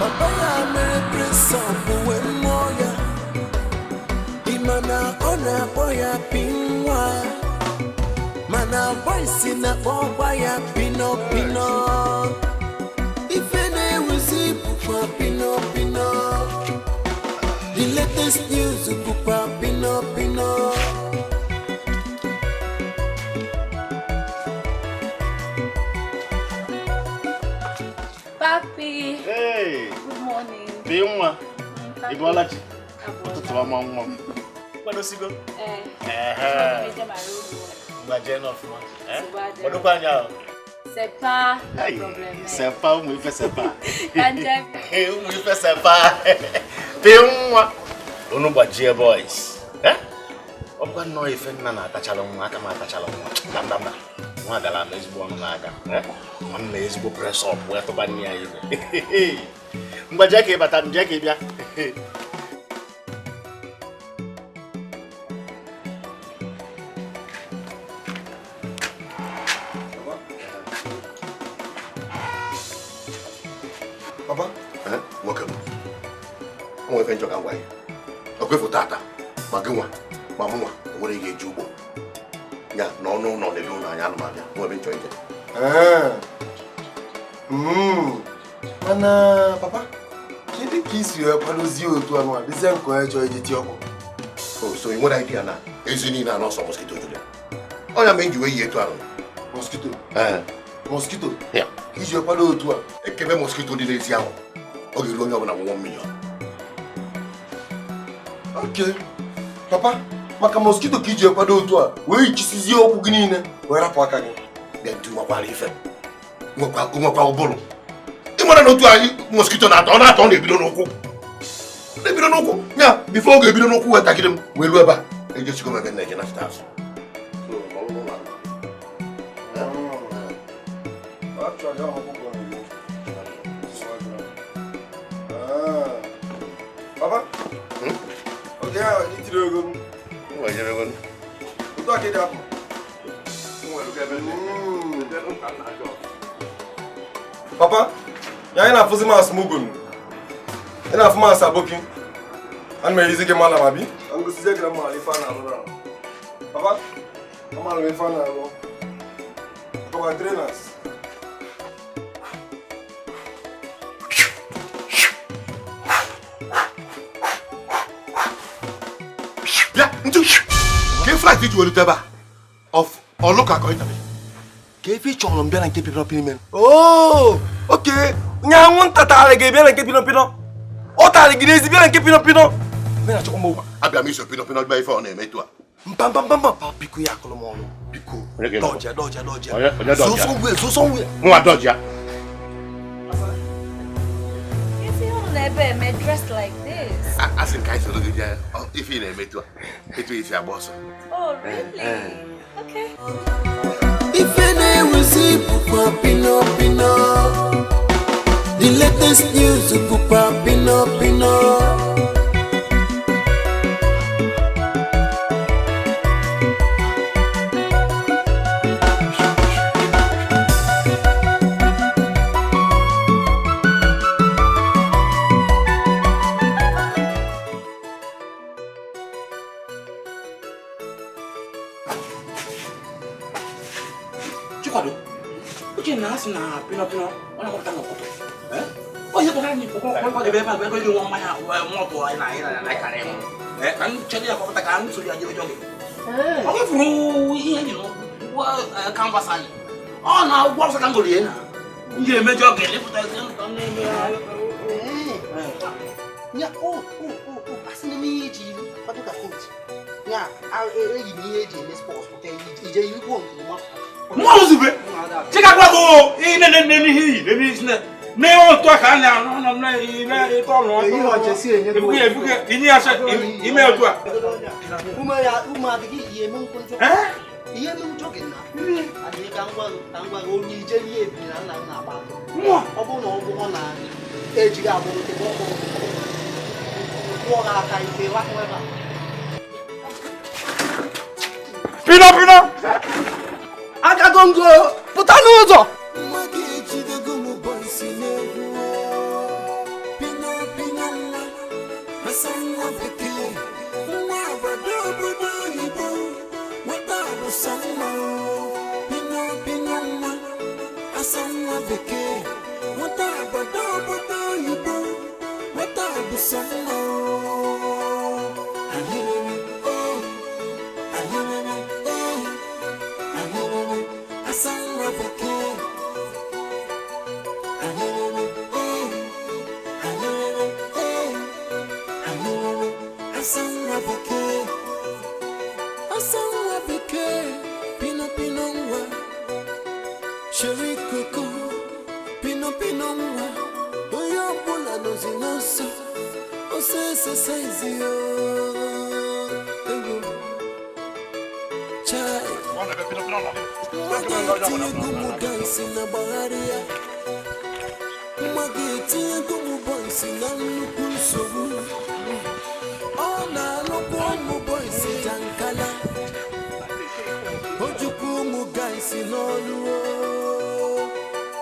papa ya mere presọp wee mmụọ ya ịma na ọ na-akpọ ya pinwa mana bọisi na-akpọkwa ya pino pino ife na-ewuzi bụkwa pino pino the latest news bụkwa pino pino.
Papi.
Hey.
Good morning.
Dị nwa. Ị bọọla chi? Ụtụtụ ọma nwa m. Kwadosigo?
Ee.
Ehe. Ngwa jee n'ọfụma. Kwadokwa anya ahụ.
Sepa, no problem.
Sepa, ụmụ ife sepa.
Kanje.
Ụmụ ife sepa. Dị nwa. Unu gbajie boys. Ọ bụkwa nnọọ ife nna na-atachala nwa aka m atachala nwa. Ndanda. Nwa gara m ezigbo ọnụ n'aka. Nwanne ezigbo press up wee tụba nne ya ibe. Ngwa jee ka ị bata, jee ka ị bịa.
Ife nchọ ka ngwa ya. Ọkwefu tata ma gị nwa ma mụ nwa nwere ihe eji ugbo. Ya na ọnụ ụlọ na-ebe ụlọ anyị anụmanụ ya nwa ebe nchọ ije.
Mana papa, kedu ka isi wee kwadozie otu anụ a dịzie nke onye chọrọ ije tie ọkụ?
So ị nwere idea na ezi niile anọ ọsọ mosquito juru ya. Ọ ya mere m ji wee yi etu ahụ.
Mosquito?
Ee.
Mosquito?
Ya.
Iji wee kwado otu a?
Ekebe mosquito dị n'ezi ahụ. Ọ ga-eru onye ọbụla 1 million.
Okay. Papa, maka mosquito ka iji wee kwado otu a wee yichisizie okwu gị niile wee rapụ aka gị.
Bịa ntu nwekwara ife. Nwekwa ụbụrụ. Ị mara na otu anyị mosquito na-atọ ọ na-atọ ọ na-ebido n'ụkwụ. Na-ebido n'ụkwụ. Ya bifo ọ ga-ebido n'ụkwụ wee tagide m wee ruo ebe a. Ejesigo m ebe m na-eje nafta azụ.
Papa? Okay, itiri ego m. Otu aka ịdị apụ. Papa, ya anyị na-afụzi mas mugun. Ị na-afụ mas aboki. Ana m erizi gị mala ma bi. Ka m gosizie gị na mma ife a na-alụ na. Papa, amala m ife a na-alụ. Papa, trainers.
Bịa, ntu. Ka flight iji welute ebe a. Ọlụ ka ka ọ
Ka ife ị chọrọ m bịa na nke pịnọ pịnọ mere. Oh, okay. Nye anwụnta tara gị bịa na nke pịnọ pịnọ. Ọ tara gị n'ezi bịa na nke pịnọ pịnọ. Bịa na chọkwa m okwu.
Abịa m iso pịnọ pịnọ bịa ife ọ na-eme etu a.
Mpa mpa mpa mpa biko ya akụrụ m ọnụ. Biko. Dọjịa dọjịa dọjịa. So somewhere, so somewhere.
Nwa dọjịa.
If you never eme dressed like this.
A sị m ka anyị soro gị jee ife ị na-eme etu a. Etu isi agba ọsọ.
Oh, really? Okay.
Ife na-ewuzi bụkwa pino pino. The latest news bụkwa pino pino.
Ya, oh, asị na m ihe eji kwado ka coach. Ya, eyi m ihe eji eme sports pụta ije yigbuo nke nwa.
Nwa ozugbo. Chika gwa go ine ne ne n'ihi ne ne ne otu aka na anọ na ime ite ọnụ ọnụ. Ebuge inye ya ime otu a.
Ume ya ume adịghị ihe eme nkwụ njọ. Ihe eme njọ gị na. Adịghị ka ngwa onye ije ihe ebiri na nna m na-agba. Ọ bụrụ na ọ bụ ọ na ejighị agbụ nke ọkụ. Kwụọ gị aka ike lakpụ ebe a.
Pino pino.
Agagongo pụta n'ụzọ.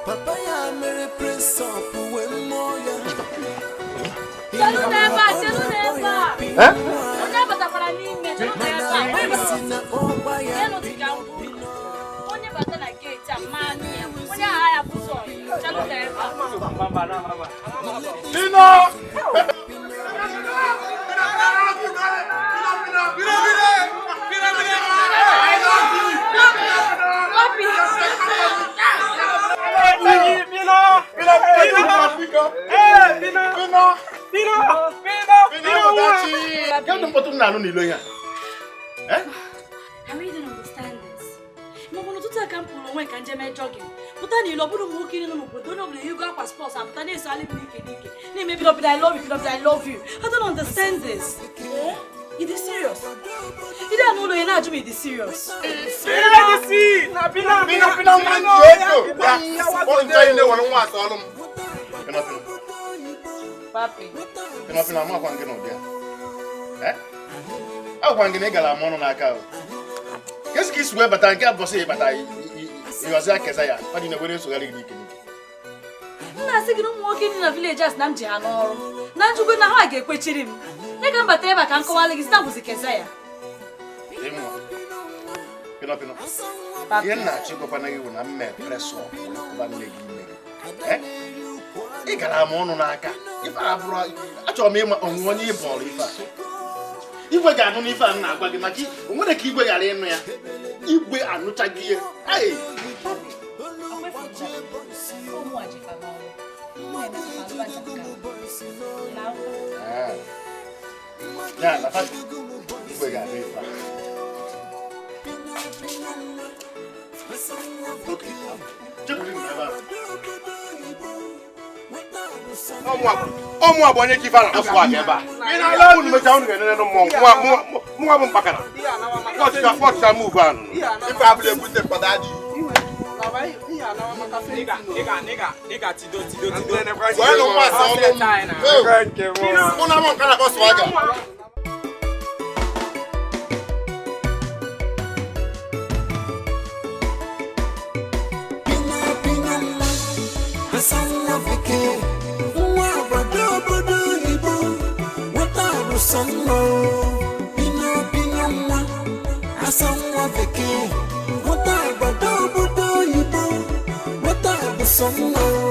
Papa ya mere press up wee mmụọ ya.
Chelu n'ebe a, chelu Onye abatakwara n'ime, chọrọ m ebe a. Enu dị ka ngwụ. Onye bata na geeti a, maa nne ya. Onye agha ya bụ sọ. Chọrọ m ebe a.
Pino!
I really don't understand this. Maka n'ụtụtụ a ka m pụrụ onwe ka njem jogging. Pụta n'ilo ọ bụrụ m nwoke nọ n'obodo onye ọbụla yigo akwa sports apụta na-eso alị m n'ike n'ike. Na-eme Pino Pino I love you, Pino Pino I love you. I don't understand this. It is serious. Ị dị n'ụlọ ya na-ajụ m it is serious.
Pino Pino nwa nji ego. Ọ ncha ile were nwa asa ọlụ m. Pino Pino.
Papi.
Pino Pino ama akwa nke na ụdị a. Agwa gị na ị gara ama ọnụ n'aka ahụ. Kesi ka isi wee bata nke abọsị ịbata ịghọzi akeza ya ọ dị na were esogharị gị n'ike n'ike.
M na-asị gị na ụmụ nwoke dị na vileji asị na m ji ha n'ọrụ na njikwa na ha ga-ekwechiri m. Nye ka m bata ebe a ka m kọwalụ gị site na bụzi keza ya.
Pino Pino. Ihe m na-achọ ịgwakwana gị bụ na m mee presọ wee kụba nne gị ime gị. Ị gara ama ọnụ n'aka. Ife a bụrụ achọrọ m ịma onwe onye ị bọọlụ ife a. Igwe ga-anụ n'ife a m na-agwa gị maka o nwere ka igwe ghara ịnụ ya. Igwe anụchaghị ya. Ya na igwe ga-anụ ife a.
Ọmụ abụ onye ji ife a na-afụ aka ebe a. Unu mechaa unu ga-enene mmọnwụ. Mụnwa bụ mkpakara. Kpọchịcha muvu ahụ.
Ife abụla ebute mkpata adị. Sụọ nwa asa ọlụ m. Ụnụ amụ nke na-akpọ swaga.
Pino Pino nwa asa nwa bekee nwata agbado obodo oyibo nwata bụ sọ nwa.